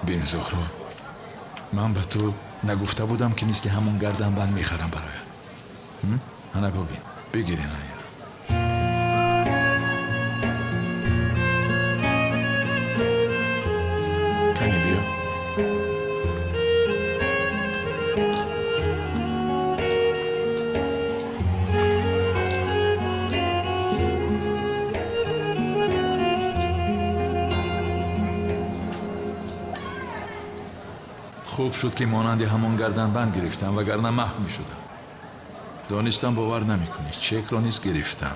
Бин, Зуҳро, ман ба ту нагуфта будам, ки мисли ҳамон гарданбанд мехарам бароят? Ана бубин, бигир ина инро. Кани биё. Хуб шуд, ки монанди ҳамон гарданбанд гирифтам, вагарна маҳв мешудам. Донистам, бовар намекунӣ, чекро низ гирифтам.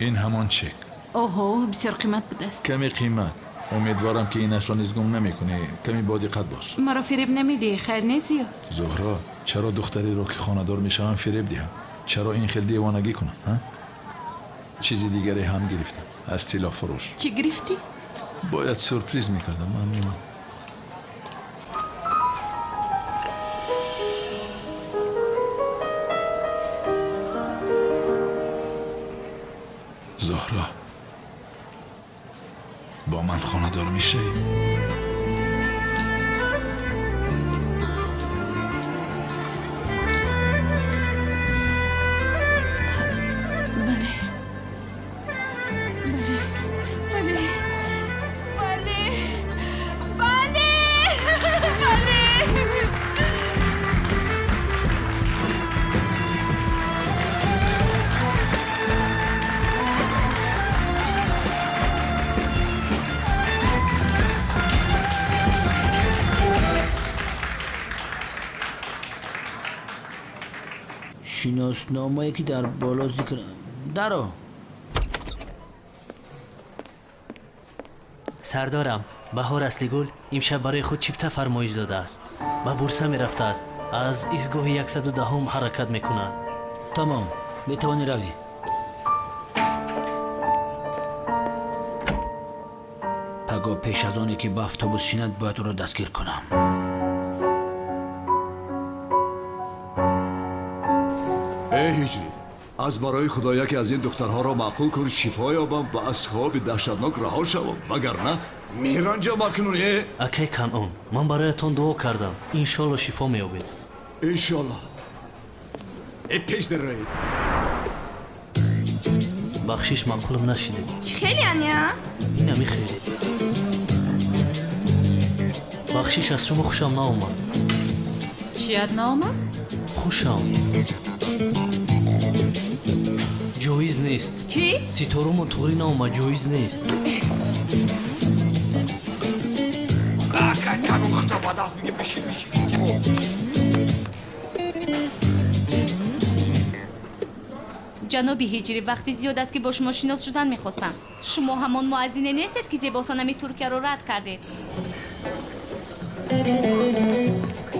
Ин ҳамон чек. Оҳо, бисёр қимат будааст. Каме қимат. Умедворам, ки инашро низ гум намекунӣ. Каме бодиққат бош. Маро фиреб намедиҳӣ, хайр не, Зиё? Зуҳро, чаро духтареро, ки хонадор мешавам, фиреб диҳам? Чаро ин хел девонагӣ кунам, ҳа? Чизи дигаре ҳам гирифтам аз тиллофурӯш. Чӣ гирифтӣ? Бояд сюрприз мекардам, мамнун. Зуҳро, бо ман хонадор мешавӣ? Бале, бале, бале, бале, бале, бале. Шиносномае, ки дар боло зикр даро. Сардорам, Баҳор Аслигул имшаб барои худ чипта фармоиш додааст, ба Бурса мерафтааст. Аз истгоҳи 110-ум ҳаракат мекунад. Тамом, метавонӣ равӣ. Паго пеш аз оне ки ба автобус шинад, бояд ӯро дастгир кунам. Э Ҳиҷрӣ, аз барои Худо яке аз ин духтарҳоро маъқул кун, шифо ёбам ва аз хоби даҳшатнок раҳо шавам, вагарна меранҷам акнун, э. Акай Канъон, ман бароятон дуо кардам, иншолло, шифо меёбед. Иншолло. Э, пеш дароед. Бахшиш, маъқулам нашидед. Чӣ хеле ани, а? Инами хеле. Бахшиш, аз шумо хушам наомад. Чият наомад? Хушам ҷоиз нест. Чӣ? Ситорумон туғрӣ наомад, ҷоиз нест. Акай Канон, худо ба даст биги, бишин, бишин, илтимос, бишин. Ҷаноби Ҳиҷрӣ, вақти зиёд аст, ки бо шумо шинос шудан мехостам. Шумо ҳамон муаззине нестед, ки зебосанами Туркияро рад кардед?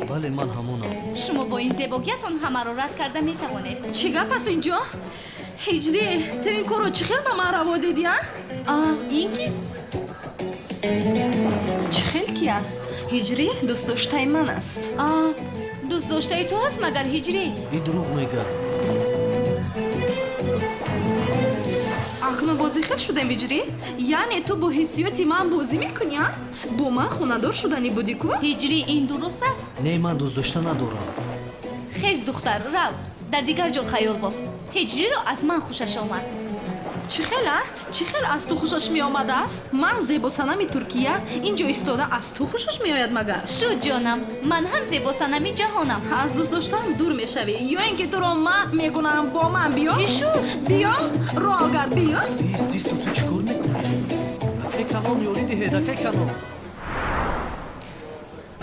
Бале, ман ҳамонам. Шумо бо ин зебогиятон ҳамаро рад карда метавонед. Чӣ гап аст инҷо? Ҳиҷрӣ, ту ин корро чӣ хел ба ман раво дидӣ, а? А ин кист? Чӣ хел ки аст? Ҳиҷрӣ дӯстдоштаи ман аст. А, дӯстдоштаи ту аст магар, Ҳиҷрӣ? И дурӯғ мегӯяд. Акнун бозӣ хел шудем, Ҳиҷрӣ? Яъне ту бо ҳиссиёти ман бозӣ мекунӣ, а? Бо ман хонадор шуданӣ будӣ ку? Ҳиҷрӣ, ин дуруст аст? Не, ман дӯстдошта надорам. Хез, духтар, рав, дар дигар ҷо хаёл боф. Ҳиҷриро аз ман хушаш омад. Чӣ хел, а? Чӣ хел аз ту хушаш меомадааст? Ман, зебосанами Туркия, ин ҷо истода, аз ту хушаш меояд магар? Шуд, ҷонам, ман ҳам зебосанами ҷаҳонам. Аз дӯст доштам дур мешавӣ ё ин ки туро маҳв мекунам. Бо ман биё. Чӣ шуд? Биё, роҳ гард, биё. Ист, исто, ту чӣ кор мекунӣ? Акай Канон, ёрӣ диҳед, акай Канон!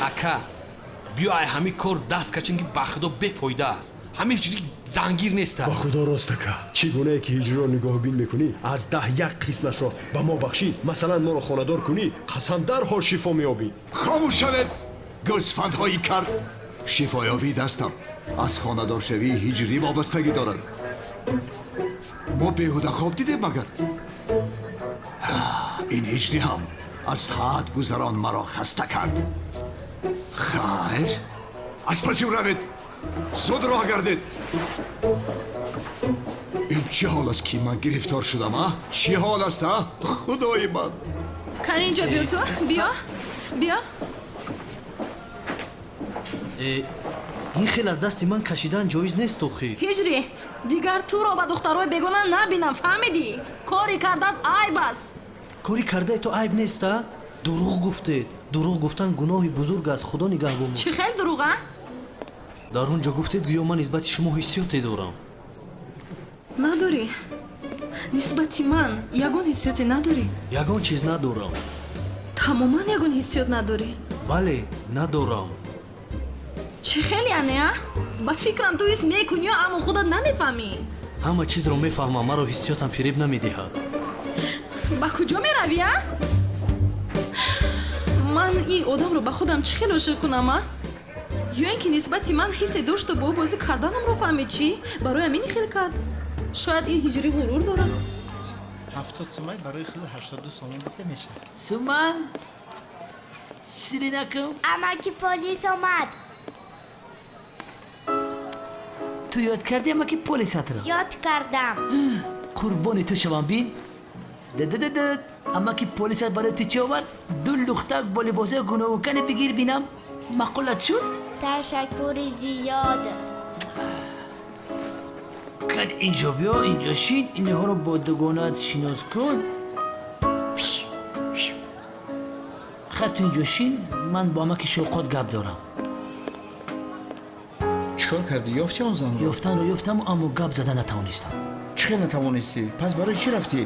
Ака, биё, ай ҳамин кор даст качем, ки ба Худо бефоида аст. Ҳамин Ҳиҷрӣ зангир неста. Ба Худо, рост, ака. Чӣ гунае ки Ҳиҷриро нигоҳбин мекунӣ, аз 10 як қисмашро ба мо бахшӣ, масалан, моро хонадор кунӣ, қасам, дарҳол шифо меёбӣ. Хомӯш шавед, гӯсфандҳои кар! Шифоёбии дастам аз хонадоршавии Ҳиҷрӣ вобастагӣ дорад. Мо беҳуда хоб дидем магар? Ин Ҳиҷрӣ ҳам аз ҳад гузарон маро хаста кард. Хайр, аз паси ӯ равед, зуд роҳ гардед. Ин чӣ ҳол аст, ки ман гирифтор шудам, а? Чӣ ҳол аст, а, Худои ман? Кани, инҷо биё, ту биё, биё. Ин хел аз дасти ман кашидан ҷоиз нест охир. Ҳиҷрӣ, дигар туро ба духтарои бегона набинам, фаҳмидӣ? Кори кардан айб аст. Кори кардаи ту айб нест, а? Дурӯғ гуфтед. Дурӯғ гуфтан гуноҳи бузург аст, худо нигаҳбон. Чӣ хел дурӯғ, а? Дар он ҷо гуфтед, гӯё ман нисбати шумо ҳиссиёте дорам. Надорӣ. Нисбати ман ягон ҳиссиёте надорӣ? Ягон чиз надорам. Тамоман ягон ҳиссиёт надорӣ? Бале, надорам. Чӣ хел яъне, а? Ба фикрам, ту ҳис мекунӣ, аммо худат намефаҳмӣ. Ҳама чизро мефаҳмам, маро ҳиссиётам фиреб намедиҳад. Ба куҷо меравӣ, а? Ман ин одамро ба худам чӣ хел ошиқ кунам, а? Ё ин ки нисбати ман ҳиссе дошту бо ӯ бозӣ карданамро фаҳмид, чӣ? Барои ҳамин хел кард. Шояд ин ҳиҷрӣ ғурур дорад. 70 сумай барои худ 82 сомон бита мешавад. Суман, ширинакам. Амаки полис омад. Ту ёд кардӣ амаки полисатро? Ёд кардам. Қурбони ту шавам, бин. Ддддд, амаки полисат барои ту чӣ овард? Ду лухтак бо либосҳои гуногун. Кане бигир, бинам, маъқулат шуд? Ташаккури зиёд. Кан, инҷо биё, инҷо шин, инҳоро бо дугонаат шинос кун. Хайр, ту инҷо шин, ман бо амаки Шовқот гап дорам. Чӣ кор кардӣ, ёфтӣ он занро? Ёфтанро ёфтам, аммо гап зада натавонистам. Чӣ хел натавонистӣ? Пас барои чӣ рафтӣ?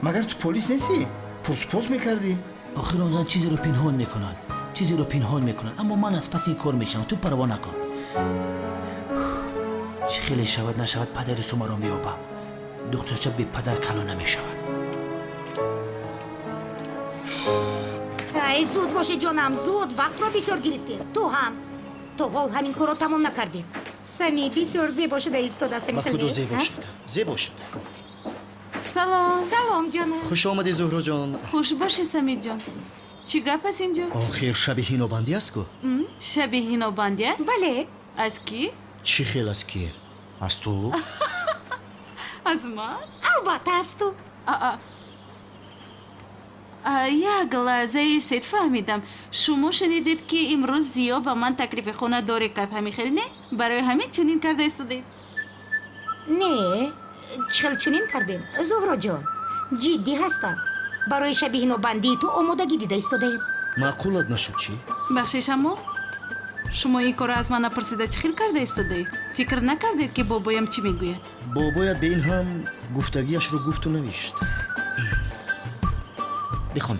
Магар ту полис нестӣ? Пурсупос мекардӣ. Охир он зан чизеро пинҳон мекунад, чизеро пинҳон мекунад, аммо ман аз паси ин кор мешавам, ту парво накун. Чӣ хеле шавад нашавад, падари Сумаро меёбам. Духтарча бепадар калон намешавад. Ай, зуд бошед, ҷонам, зуд, вақтро бисёр гирифтед. Ту ҳам то ҳол ҳамин корро тамом накардед. Сами бисёр зебо шуда истодааст. Ба худо, зебо шуд, зебо шуд. Салом. Салом, ҷонам. Хуш омадӣ, Зуҳроҷон. Хуш бошӣ, Самидҷон. Чӣ гап аст инҷо? Охир шаби ҳинобандӣ аст ку. Шаби ҳинобандӣ аст? Бале. Аз кӣ? Чӣ хел аз кӣ? Аз ту. Аз ман? Албатта, аз ту. Як лаҳза истед, фаҳмидам. Шумо шунидед, ки имрӯз Зиё ба ман таклифи хонадорӣ кард, ҳамин хел не? Барои ҳамин чунин карда истодед? Не, чӣ хел чунин кардем, Зуҳроҷон? Ҷиддӣ ҳастам, барои шаби ҳинобандии ту омодагӣ дида истодаем. Маъқулат нашуд, чӣ? Бахшиш, аммо шумо ин корро аз ман напурсида чӣ хел карда истодаед? Фикр накардед, ки бобоям чӣ мегӯяд? Бобоят бе ин ҳам гуфтагиашро гуфту навишт. Бихон.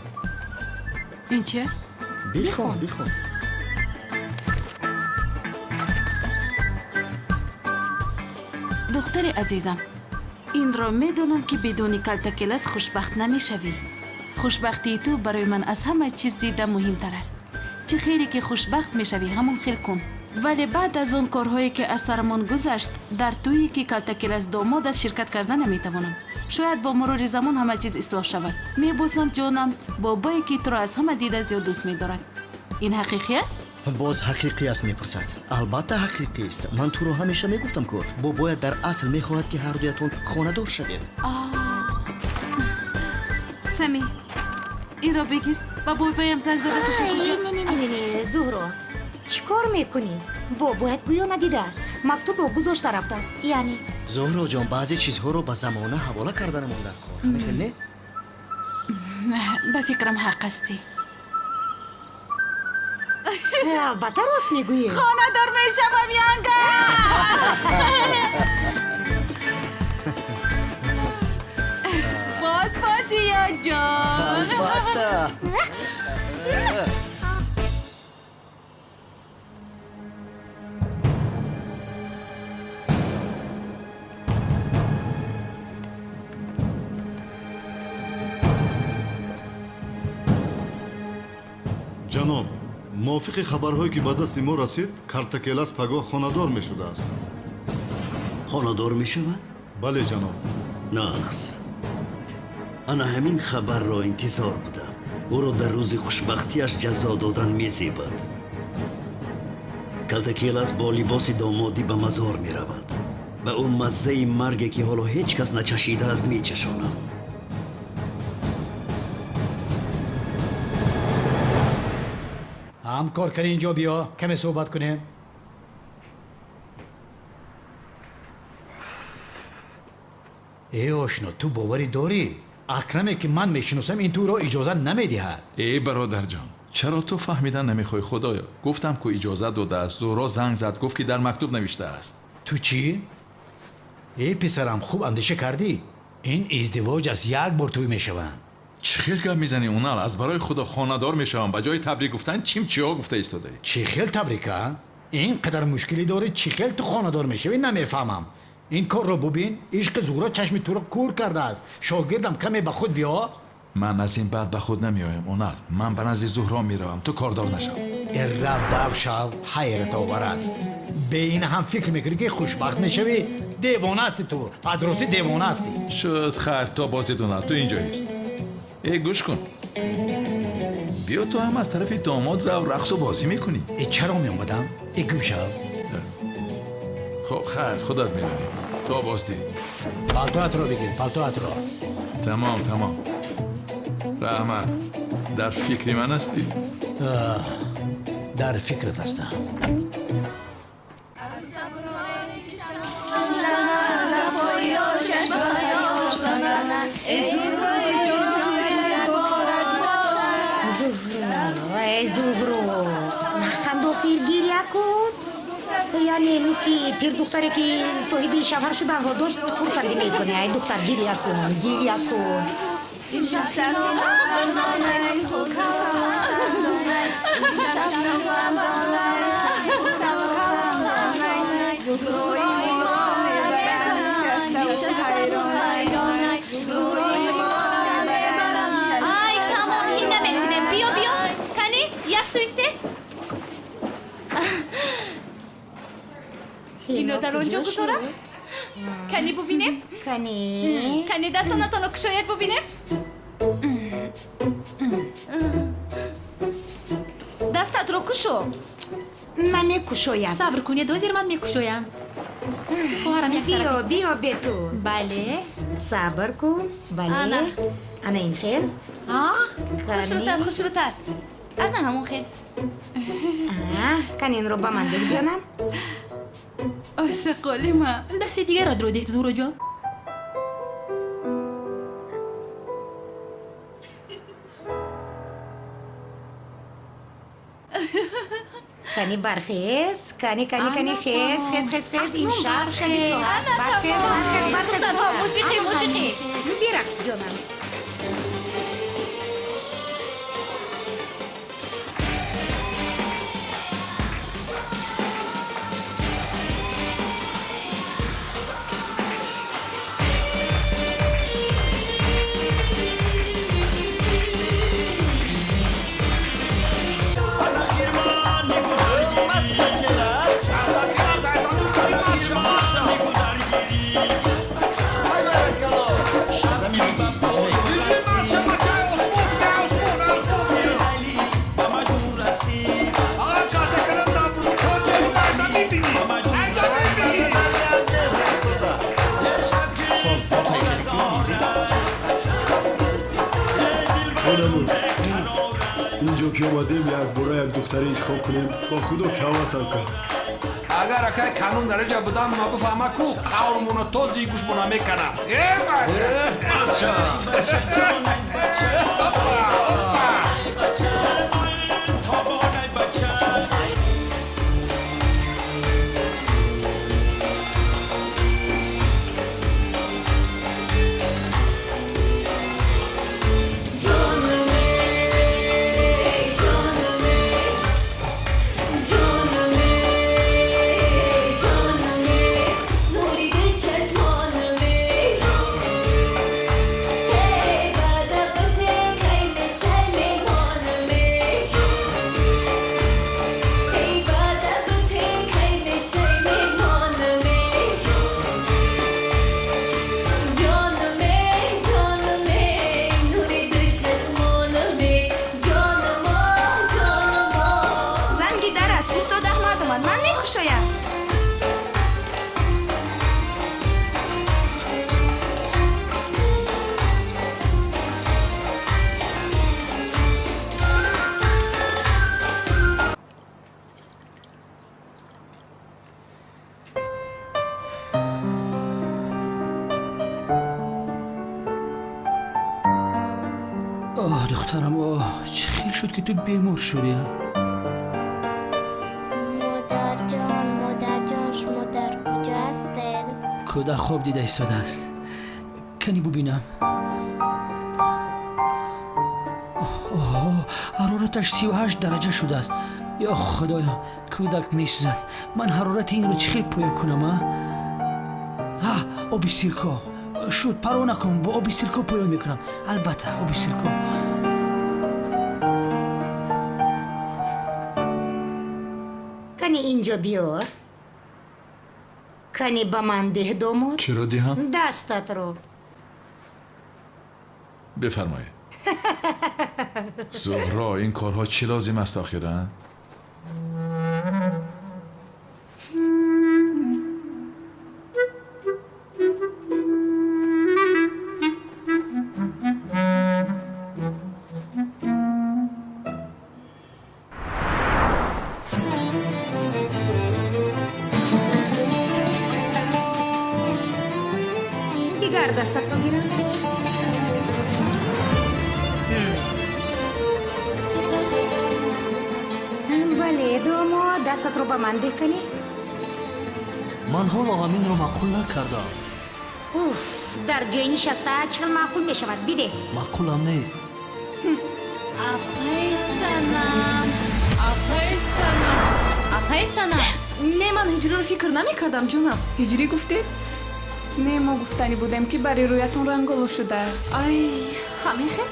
Ин чи аст? Бихон, бихон. Духтари азизам, инро медонам, ки бидуни Калтакелас хушбахт намешавӣ. Хушбахтии ту барои ман аз ҳама чиз дида муҳимтар аст. Чӣ хеле ки хушбахт мешавӣ, ҳамон хел кун. Вале баъд аз он корҳое, ки аз сарамон гузашт, дар тӯе, ки Калтакелас домод аст, ширкат карда наметавонам. Шояд бо мурури замон ҳама чиз ислоҳ шавад. Мебӯсам, ҷонам, бобое, ки туро аз ҳама дида зиёд дӯст медорад. Ин ҳақиқӣ аст? Боз ҳақиқӣ аст мепурсад. Албатта, ҳақиқист. Ман туро ҳамеша мегуфтам ку, бобоят дар асл мехоҳад, ки ҳардуятон хонадор шавед. Сами, инро бигир, ба бобоям занг зада ташаккур. Не, не, не, не, Зуҳро, чӣ кор мекунӣ? Бобоят гӯё надидааст, мактубро гузошта рафтааст, яъне. Зуҳроҷон, баъзе чизҳоро ба замона ҳавола карданамон дар кор, ҳамин не? Ба фикрам, ҳақ ҳастӣ. Албатта, рост мегӯӣ. Хонадор мешавам, янга! Боз бозиёҷон. Албатта. Ҷаноб, мувофиқи хабарҳое, ки ба дасти мо расид, Картакелас пагоҳ хонадор мешудааст. Хонадор мешавад? Бале, ҷаноб. Нағз, ана ҳамин хабарро интизор будам. Ӯро дар рӯзи хушбахтиаш ҷазо додан мезебад. Калтакелас бо либоси домодӣ ба мазор меравад. Ба ӯ маззаи марге, ки ҳоло ҳеҷ кас начашидааст, мечашонам. Ҳамкор, кани инҷо биё, каме суҳбат кунем. Э ошно, ту боварӣ дорӣ? Акраме ки ман мешиносам, ин туро иҷозат намедиҳад. Э бародарҷон, чаро ту фаҳмидан намехоҳӣ? Худоё, гуфтам ку иҷозат додааст. Зуҳро занг зад, гуфт ки дар мактуб навиштааст. Ту чӣ? Э писарам, хуб андеша кардӣ? Ин издивоҷ аст, як бор тӯй мешаванд. Чӣ хел гап мезанӣ, Унал? Аз барои худо хонадор мешавам. Ба ҷои табрик гуфтан чим-чиҳо гуфта истодаӣ. Чӣ хел табрика? Ин қадар мушкилӣ дорӣ, чӣ хел ту хонадор мешавӣ, намефаҳмам. Ин корро бубин, ишқи Зуҳро чашми туро кур кардааст. Шогирдам, каме ба худ биё. Ман аз ин баъд ба худ намеоям, Унал. Ман ба назди Зуҳро меравам, ту кордор нашав. Э рав, дав шав, ҳайратовар аст. Бе ин ҳам фикр мекунӣ ки хушбахт мешавӣ? Девона ҳастӣ ту, аз ростӣ девона ҳастӣ. Шуд, хайр, то боздид, Унал, ту инҷо ист. Э гӯш кун, биё ту ҳам аз тарафи домод рав, рақсу бозӣ мекунӣ. Э чаро меомадам? Э гум шав. Хоб, хайр, худат медонӣ. То боздид. Палтоатро бигир, палтоатро. Тамом, тамом. Раҳмат. Дар фикри ман ҳастӣ? Дар фикрат ҳастам. Зуҳро, наханд, охир гиря кун. Яъне мисли пирдухтаре ки соҳиби шавҳар шуданро дошт, хурсандӣ мекунӣ. Ай духтар, гиря кун, гиря кун. Ай тамом, ҳин намекунем. Биё, биё, кани як сӯи се. Инро дар он ҷо гузорам. Кани бубинем. Кани. Кани дастонатонро кушоед, бубинем. Дастатро кушо. Намекушоям. Сабр кунед, ҳозир ман мекушоям. Хоҳарам, як Биё, тараф. биё, Бетул. Бале. Сабр кун, бале. Ана. Ана ин хел. Хушрӯтар, хушрӯтар. Ана ҳамон хел. Кани инро ба ман деҳ, ҷонам. Осиқоли ман. Дасти дигарро дро деҳ, Зуҳроҷон. Кани бархез, кани, кани, кани, хез, хез, хез, хез. Имшаб шаби ту ҳаст. Бархез, бархез, бархез. Мусиқӣ, мусиқӣ. Бирақс, ҷонам. Инҷо ки омадем, якбора як духтаре интихоб кунем, ба худо ҳавасам кард. Агар акай канун дараҷа будам, ма бифаҳма ку қаврмона то зигӯшмона меканам. Hey, Оҳ, духтарам, оҳ, чӣ хел шуд, ки ту бемор шудӣ? Модарҷон, модарҷон, шумо дар куҷо ҳастед? Кӯдак хоб дида истодааст. Кани бубинам. Оҳ, ҳарораташ 38 дараҷа шудааст. Ё худоё, кӯдак месӯзад. Ман ҳарорати инро чӣ хел поён кунам, а? Ҳа, оби сирко шуд. Парво накун, бо оби сирко поён мекунам. Албатта, оби сирко. Кани инҷо биё, кани ба ман деҳ, домод. Чиро диҳам? Дастатро. Бифармоед. Зуҳро, ин корҳо чӣ лозим аст охиран? Дигар дастатро гирам. Бале, домод, дастатро ба ман деҳ, кани. Ман ҳоло ҳаминро маъқул накардам. Уф, дар ҷои нишаста чӣ хел маъқул мешавад? Бидеҳ. Маъқулам нест. Апаи Санам, апаи Санам, апаи Санам. Не, ман ҳиҷриро фикр намекардам, ҷонам. Ҳиҷрӣ гуфтед? Не, мо гуфтанӣ будем, ки бари рӯятон ранголу шудааст. Ай, ҳамин хел?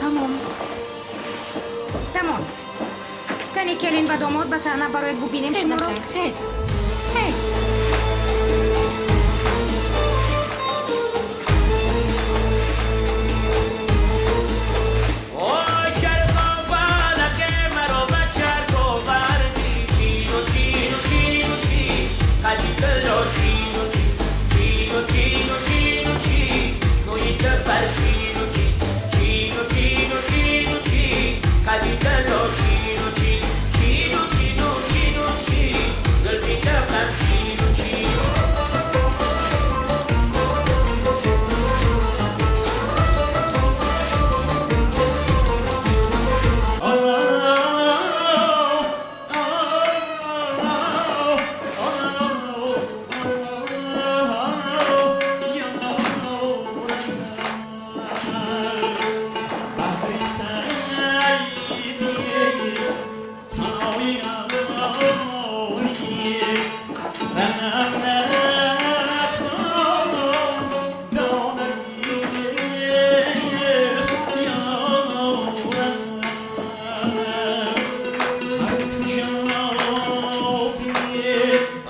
Тамом. Тамом. Кани, келин ва домод, ба саҳна бароед, бубинем Хез, шуморо. апай, хез, хез. Ой, чархо фалаке маро ба чарх овардӣ, чину чину чину чи қади дило, чину чи чину чину чину чи мӯи ту бар, чину чи чину чину чину чи қади дило, чину чи чину чину чину чи зулфи ту ғам, чину чи.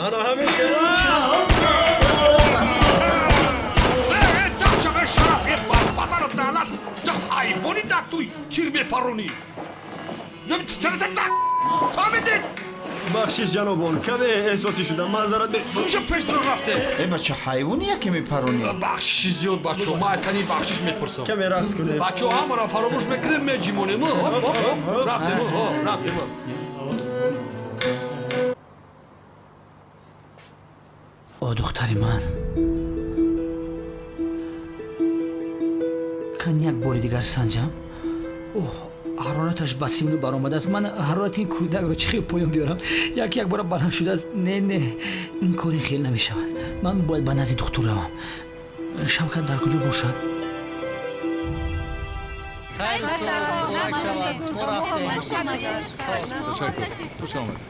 Ана ҳамин. Ташаға шараф, э, падарат наълат, ту ҳайвони, дар туй тир мепаронӣ. Фаҳмидед? Бахшиш, ҷанобон, каме эҳсосӣ шудам, маъзарат. Куҷо пештро рафте? Э, бача, ҳайвони яке мепаронӣ. Бахшиши зиёд, бачо, ман айтани бахшиш мепурсам. Каме рақс кунем. Бачо, ҳамаро фаромӯш мекунем, меҷимонем. Хоп, хоп, хоп, рафтем, рафтем. О, духтари ман, кан як бори дигар санҷам. Оҳ, ҳарораташ ба 39 баромадааст. Ман ҳарорати ин кӯдакро чӣ хел поён биёрам? Як як бора баланд шудааст. Не, не, ин кори хел намешавад. Ман бояд ба назди духтур равам. Шавкат дар куҷо бошад? Ташаккур, хуш омадед.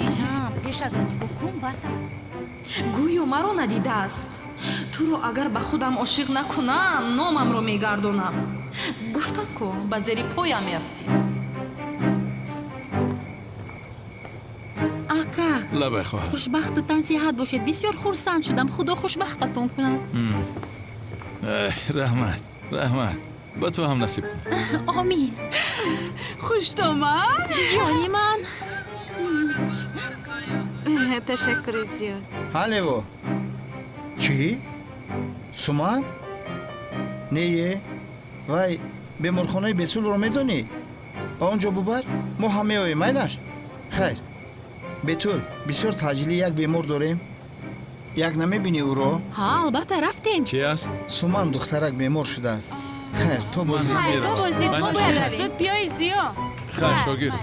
Ина пешатро нигоҳ кун, бас аст. Гӯё маро надидааст. Туро агар ба худам ошиқ накунам, номамро мегардонам. Гуфтам ку, ба зери поям меафтӣ. Ака. Лабай, хоҳар. Хушбахту тансиҳат бошед. Бисёр хурсанд шудам. Худо хушбахтатон кунад. Раҳмат, раҳмат, ба ту ҳам насиб кунад. Омин. Хуштомад. Ҷони ман. Ташаккури зиёд. Ҳалево, чӣ? Суман? Не, вай беморхонаи Бесулро медонӣ? Ба он ҷо бубар, мо ҳам меоем, майлаш? Хайр, Бетул, бисёр таъҷилӣ як бемор дорем. Як намебинӣ ӯро? Ҳа, албатта, рафтем. Ки аст? Суман духтарак бемор шудааст. Хайр, то боздид. Хайр, то боздид, мо бояд равем. Зуд биёй, Зиё. Хайр, шогирд.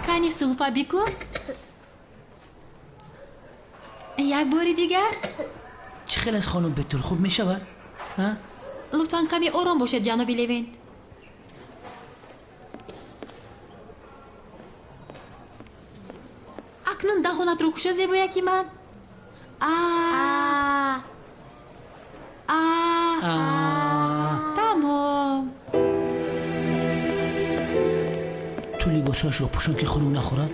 Кани сулфа бикун. Як бори дигар. Чӣ хел аст, хонум Бетул, хуб мешавад? Лутфан каме ором бошед, ҷаноби Левент. Акнун даҳонатро кушо, зебояки ман. А, а, тамом. Ту либосҳояшро пӯшон, ки хунук нахӯрад.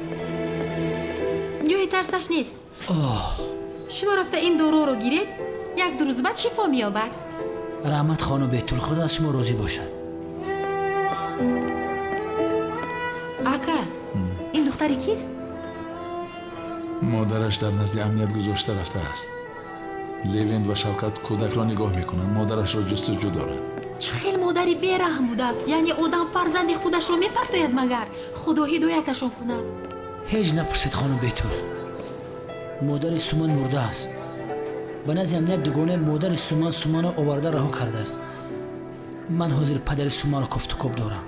Ҷои тарсаш нест. Оҳ. Шумо рафта ин доруро гиред, як-ду рӯз баъд шифо меёбад. Раҳмат, хонум Бетул, худо аз шумо розӣ бошад. Ака, ин духтари кист? Модараш дар назди амният гузошта рафтааст. Левент ва Шавкат кӯдакро нигоҳ мекунанд, модарашро ҷустуҷӯ доранд. Чӣ хел модари бераҳм будааст, яъне одам фарзанди худашро мепартояд магар? Худо ҳидояташон кунад. Ҳеҷ напурсед, хонум Бетул. Модари Суман мурдааст. Ба назди амният дугонаи модари Суман Суманро оварда раҳо кардааст. Ман ҳозир падари Суманро кофтукоб дорам.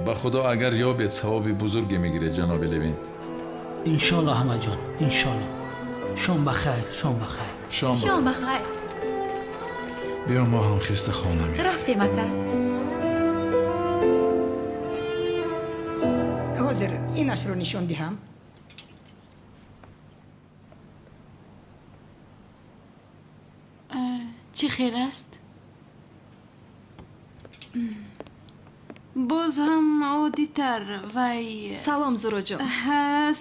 Ба худо, агар ёбед, савоби бузурге мегиред, ҷаноби Левент. Иншоалло, ҳамаҷон, иншоалло. Шом ба хайр, шом ба хайр. Шом ба хайр. Биё, мо ҳам хеста хона меравем. Рафтем, ака. Ҳозир инашро нишон диҳам. Чӣ хел аст? Боз ҳам оддитар вай. Салом, Зуроҷон.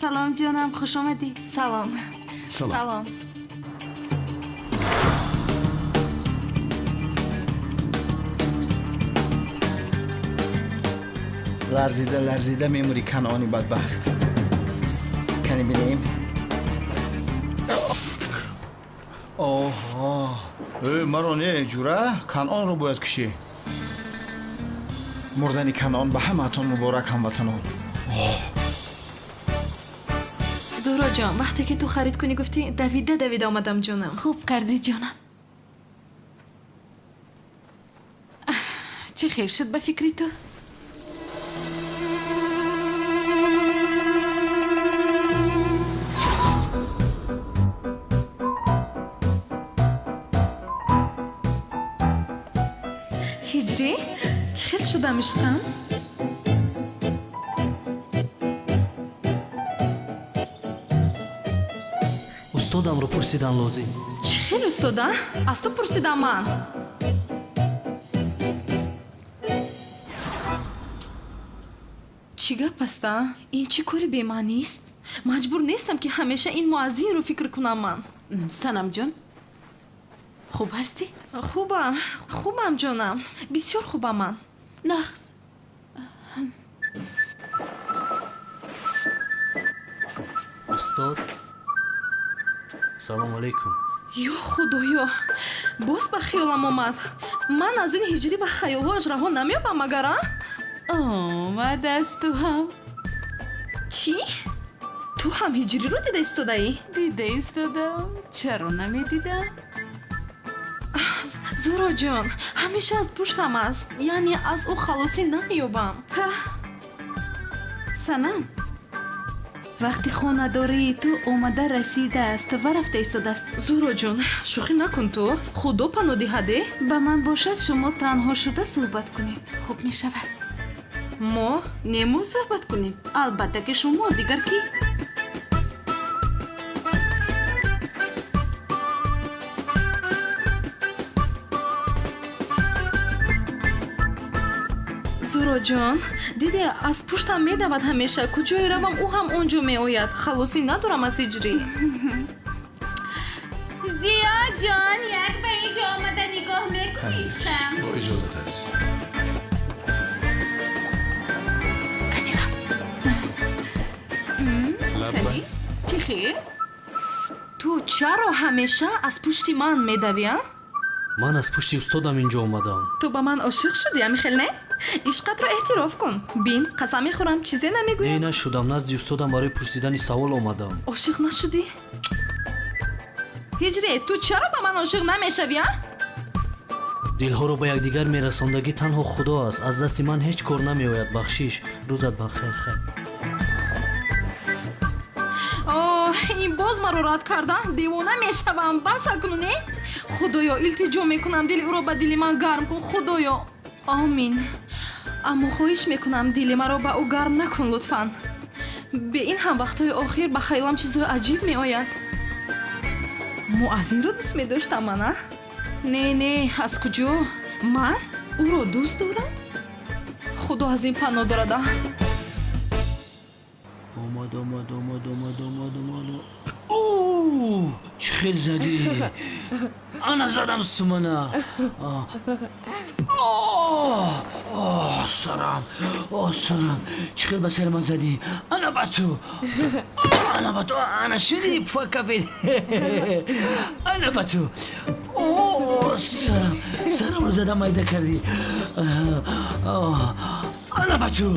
Салом, ҷонам, хуш омадӣ. Салом. Салом. Ларзида ларзида мемурӣ, Канъони бадбахт. Кани бинем. Оҳо, э, маро не, ҷура, Канъонро бояд кушӣ. Мурдани Канъон ба ҳамаатон муборак, ҳамватанон. Зуҳроҷон, вақте ки ту харид кунӣ гуфтӣ, давида давида омадам, ҷонам. Хуб кардӣ, ҷонам. Чӣ хел шуд ба фикри ту? Ҳиҷрӣ, чӣ хел шудам ишқам? Устодамро пурсидан лозим. Чӣ хел устода? Аз ту пурсидам ман. Чӣ гап аста? Ин чӣ кори бемаънист? Маҷбур нестам, ки ҳамеша ин муаззинро фикр кунам ман. Санамҷон, хуб ҳастӣ? Хубам, хубам, ҷонам, бисёр хубам ман. Нағз. Устод, салому алайкум. Ё худоё, боз ба хиёлам омад. Ман аз ин ҳиҷрӣ ва хаёлҳояш раҳо намеёбам магар, а? Омадааст ту ҳам. Чӣ? Ту ҳам ҳиҷриро дида истодаӣ? Дида истодам, чаро намедидам? Зуҳроҷон, ҳамеша аз пуштам аст, яъне аз ӯ халосӣ намеёбам. Санам, вақти хонадории ту омада расидааст ва рафта истодааст. Зуҳроҷон, шӯхӣ накун ту, худо паноҳ диҳаде. Ба ман бошад, шумо танҳо шуда суҳбат кунед, хуб мешавад. Мо? Не, мо суҳбат кунем. Албатта ки шумо, дигар кӣ? Зуҳроҷон, диде, аз пуштам медавад ҳамеша. Куҷое равам, ӯ ҳам он ҷо меояд. Халосӣ надорам аз ҳиҷрӣ. Зиёҷон, як ба ин ҷо омада нигоҳ мекунӣ, ишқам? Бо иҷозат, азиз. Кани, чӣ хел? Ту чаро ҳамеша аз пушти ман медавӣ, а? Ман аз пушти устодам инҷо омадам. Ту ба ман ошиқ шудӣ, амихел не? Ишқатро эътироф кун. Бин, қасам мехӯрам, чизе намегӯям. Не, нашудам. Назди устодам барои пурсидани савол омадам. Ошиқ нашудӣ? Ҳиҷре, ту чаро ба ман ошиқ намешавӣ, а? Дилҳоро ба якдигар мерасондагӣ танҳо Худо аст. Аз дасти ман ҳеҷ кор намеояд. Бахшиш, рӯзат бахайр. Хайр. Оҳ, ин боз маро рад карда, девона мешавам. Бас акнун, э? Худоё, илтиҷо мекунам, дили ӯро ба дили ман гарм кун, Худоё. Омин. Аммо хоҳиш мекунам, дили маро ба ӯ гарм накун, лутфан. Бе ин ҳам вақтҳои охир ба хаёлам чизҳои аҷиб меояд. Муаззинро дӯст медоштам ман, а? Не, не, аз куҷо? Ман ӯро дӯст дорам? Худо аз ин паноҳ дорад, а? Омад, омад, омад, омад, омад, омад. Ӯ, чӣ хел задӣ! Ана задам, Сумана. Сарам, о сарам, чӣ хел ба сари ман задӣ! Ана ба ту, ана ба ту, ана шудӣ пуфаккапед. Ана ба ту. О сарам, сарамро задам, майда кардӣ. Ана ба ту.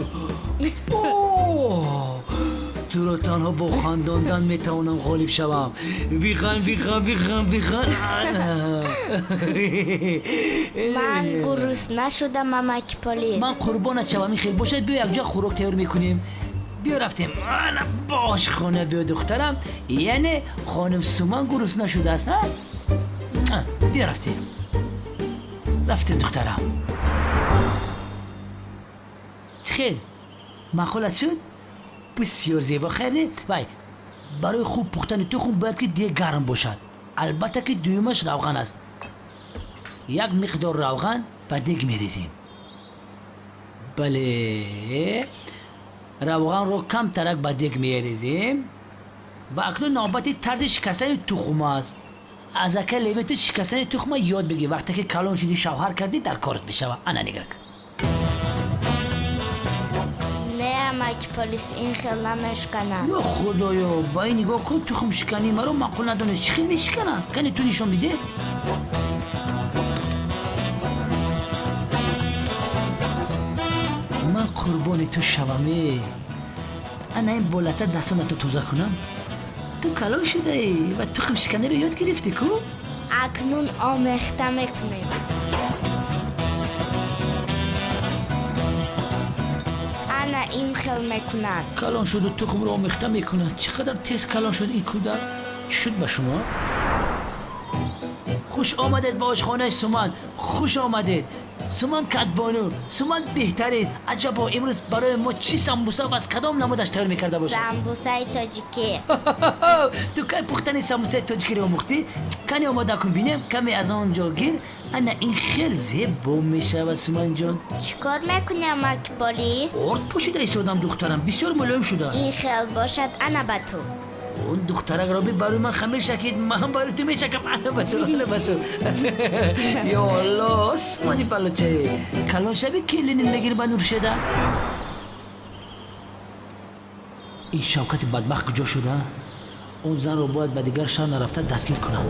Туро танҳо бо хандондан метавонам ғолиб шавам. Бихан, бихан, бихан, бихан. Ман гурусна шудам, амаки полис. Ман қурбонат шавам, ин хел бошад, биё якҷо хӯрок тайёр мекунем. Биё рафтем. Ана ба ошхона биё, духтарам. Яъне хоним Суман гурусна шудааст, а? Биё рафтем. Рафтем, духтарам. Чӣ хел? Маъқулат шуд? Бисёр зебо, хайр не? Вай, барои хуб пухтани тухм бояд ки дег гарм бошад. Албатта ки дуюмаш равған аст. Як миқдор равған ба дег мерезем. Бале, равғанро камтарак ба дег мерезем ва акнун навбати тарзи шикастани тухм аст. Аз ака Левенти шикастани тухма ёд бигир. Вақте ки калон шудӣ, шавҳар кардӣ, дар корат мешавад. Ана нигак. Не, амаки полис, ин хел намешканад. Ё Худоё, ба ин нигоҳ кун, тухмшикании маро маъқул надонист. Чӣ хел мешиканад? Кани ту нишон бидеҳ. Ман қурбони ту шавам, э. Ана ин болата дастонатро тоза кунам. Ту калон шудаӣ ва тухмшиканиро ёд гирифтӣ ку? Акнун омехта мекунем. Ана ин хел мекунад. Калон шуду тухмро омехта мекунад. Чӣ қадар тез калон шуд ин кӯдак. Чӣ шуд ба шумо? Хуш омадед ба ошхонаи Суман. Хуш омадед. Суман кадбону, Суман беҳтарин. Аҷабо, имрӯз барои мо чӣ самбуса ва аз кадом намудаш тайёр мекарда бошад? Самбусаи тоҷикӣ. Ту кай пухтани самбусаи тоҷикиро омӯхтӣ? Кани омода кун бинем, каме аз он ҷо гир. Ана ин хел зебо мешавад, Суманҷон. Чӣ кор мекунӣ, амаки полис? Орд пӯшида истодам, духтарам, бисёр мулоим шудааст. Ин хел бошад, ана ба ту. Он духтаракро би барои ман хамир шакид, ман барои ту мешакам. Ана ба ту, ана ба ту. Ё Алло, Сумани балочае. Калон шави келинин мегири ба Нуршеда. Ин Шавкати бадбахт куҷо шуда? Он занро бояд ба дигар шаҳр нарафта дастгир кунам.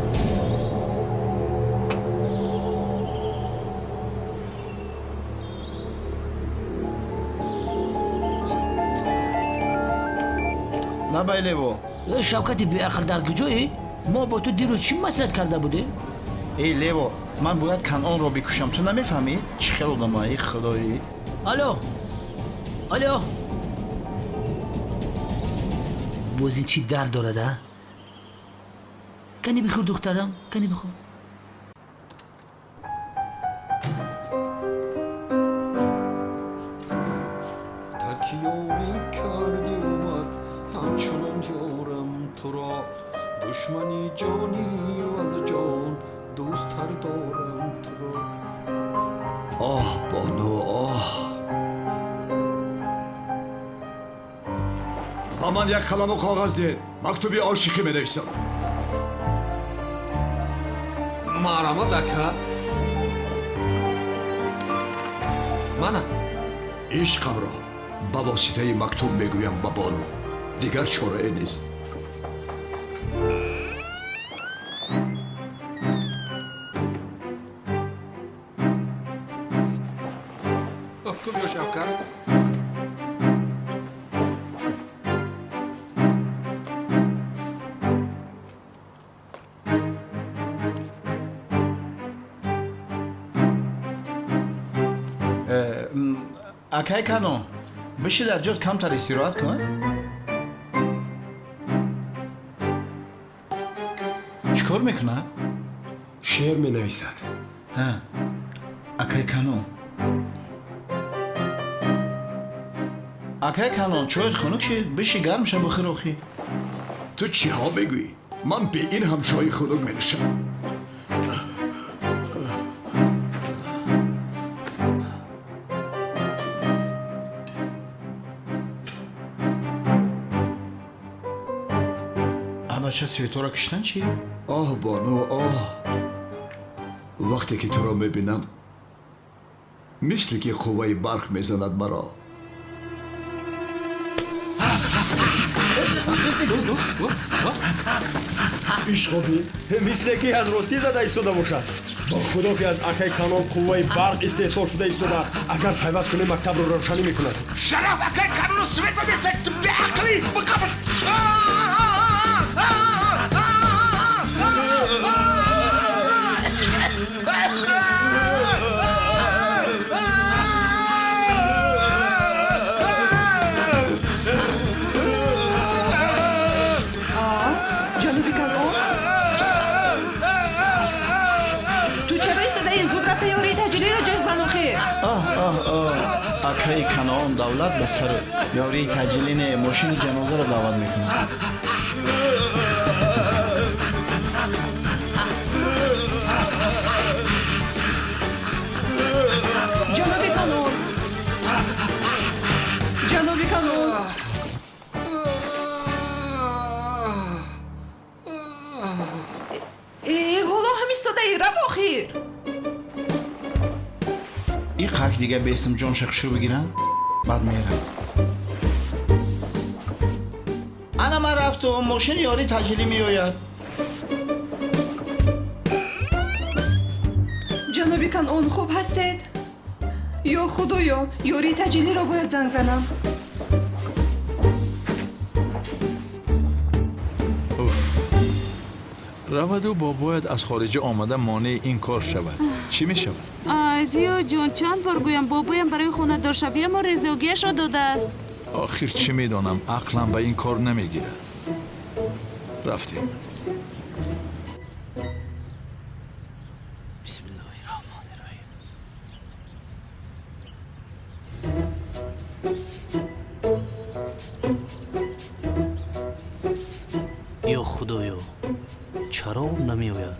Лабай, Лево. Э, Шавкати беақл, дар куҷоӣ? Мо бо ту дирӯз чӣ маслиҳат карда будем? Эй Лево, ман бояд Канъонро бикушам. Ту намефаҳмӣ? Чӣ хел одамаи худоӣ. Алло, алло, боз ин чӣ дард дорад, а? Кани бихӯр, духтарам, кани бихӯр. Тарки ёрӣ кардӣ омад, ҳамчунон ёрам туро. Душмани ҷонию аз ҷон дӯсттар дорам туро. Оҳ, бону, оҳ! Ба ман як қаламу коғаз диҳед, мактуби ошиқӣ менависам. Марҳамат, ака, мана. Ишқамро ба воситаи мактуб мегӯям ба бону. Дигар чорае нест. Кубиё, Шавкат. Акай Канон, биши дар ҷот, камтар истироҳат кун. Чӣ кор мекунад? Шеър менависад. Акай Канон, акай Канон, чоят хунук шид, биши гарм ша, бихӯр охи. Ту чиҳо мегӯӣ? Ман бе ин ҳам чои хунук менӯшам. Бача, светора киштан чӣ? Оҳ, бону, оҳ, вақте ки туро мебинам, мисли ки қувваи барқ мезанад маро. Ишқобӣ, мисле ки аз ростӣ зада истода бошад. Бо худо ки аз акай Канон қувваи барқ истеҳсол шуда истодааст. Агар пайваст кунем, мактабро равшанӣ мекунад. Шараф, акай Канону свет задеса, ту беақлӣ, биқабр. Ҷаноби Канон, ту чаро истодаи? Зуд рафта ёрии таҷилиро ҷеғ зан охир. Оҳ, оҳ, оҳ, акаи Канон, давлат ба сару ёрии таҷилӣ не, мошини ҷанозаро даъват мекунад. Ҷаноби Канон, ҷаноби Канон! Э, ҳоло ҳам истодаи, рав охир. И қак дига бесим ҷонша хушрӯ бигиранд, баъд мерам. Ана ман рафтум, мошини ёрии таҷилӣ меояд. Ҷаноби Канон, хуб ҳастед? Ё худоё, ёрии таҷилиро бояд занг занам. Уф, раваду бобоят аз хориҷа омада монеи ин кор шавад, чӣ мешавад? Ай, Зиёҷон, чанд бор гӯям, бобоям барои хонадоршавиамо резогиашро додааст. Охир чӣ медонам, ақлам ба ин кор намегирад. Рафтем. Бисмиллоҳи раҳмони раҳим. Ё худоё, чаро об намеояд?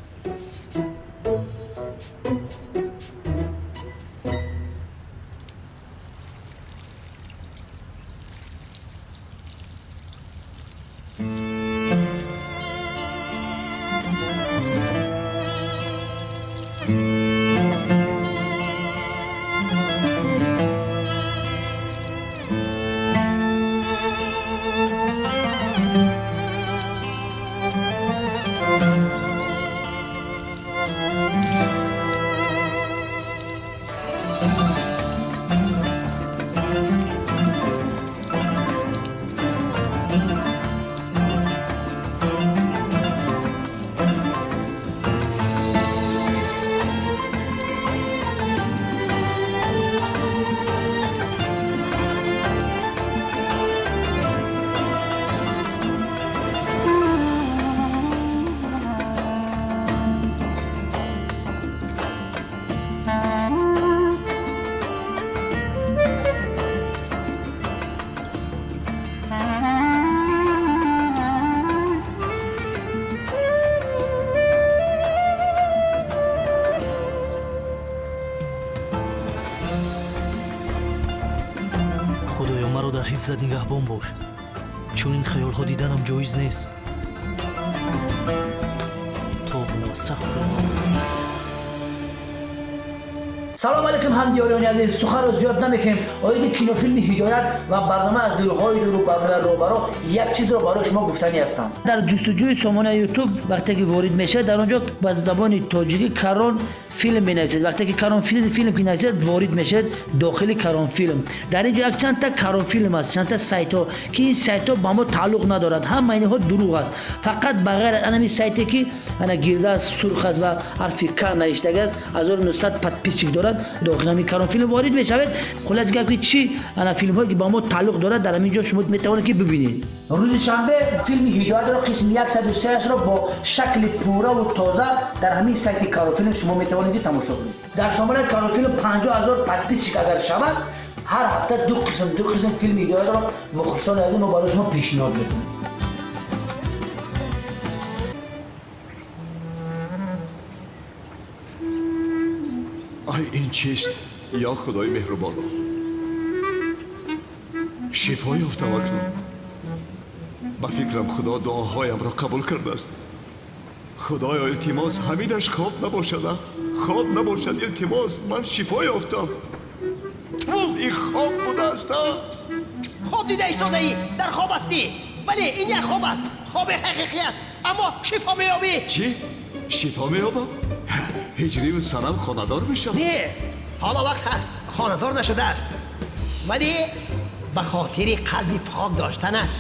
Худоё, маро дар ҳифзат нигаҳбон бош. Чунин хаёлҳо диданам ҷоиз нест. Тобу астағфируллоҳ. Салом алейкум, ҳамдиёриёни азиз. Суханро зиёд намекунем. Оиди кинофилми «Ҳидоят» ва барнома «Аз дурҳои дуру» барнома «Роҳбаро» як чизро барои шумо гуфтанӣ ҳастам. Дар ҷустуҷӯи сомонаи Ютуб вақте ки ворид мешавад, дар он ҷо ба забони тоҷикӣ Карон Филм менависед. Вақте ки Карон филм ки нависед, ворид мешавед дохили Карон филм. Дар ин ҷо як чандта Карон филм аст, чандта сайтҳо, ки ин сайтҳо ба мо тааллуқ надорад. Ҳама инҳо дурӯғ аст. Фақат ба ғайр аз анами сайте ки ана гирда аст, сурх аст ва ҳарфи К навиштага аст, 1900 подписчик дорад. Дохили ҳамин Карон филм ворид мешавед. Хуллас гап ки чӣ ана филмҳое ки ба мо тааллуқ дорад, дар ҳамин ҷо шумо метавонед ки бибинед. Рӯзи шанбе филми Ҳидоятро қисми 103-ашро бо шакли пурраву тоза дар ҳамин сайти Карофилм шумо метавонед ки тамошо кунед. Дар сомонаи Карофилм 50 000 подписчик агар шавад, ҳар ҳафта ду қисм, ду қисм филми Ҳидоятро, мухлисони азиз, мо барои шумо пешниҳод мекунем. Ай, ин чист, ё худои меҳрубон? Шифо ёфтам акнун. Ба фикрам, худо дуоҳоямро қабул кардааст. Худоё, илтимос, ҳаминаш хоб набошад, а? Хоб набошад, илтимос. Ман шифо ёфтам. Ту, ин хоб будааст, а? Хоб дида истодаӣ, дар хоб ҳастӣ. Бале, ин як хоб аст, хоби ҳақиқӣ аст, аммо шифо меёбӣ. Чӣ, шифо меёбам? Ҳиҷриву Санам хонадор мешавам? Не, ҳоло вақт ҳаст, хонадор нашудааст, вале ба хотири қалби пок доштанат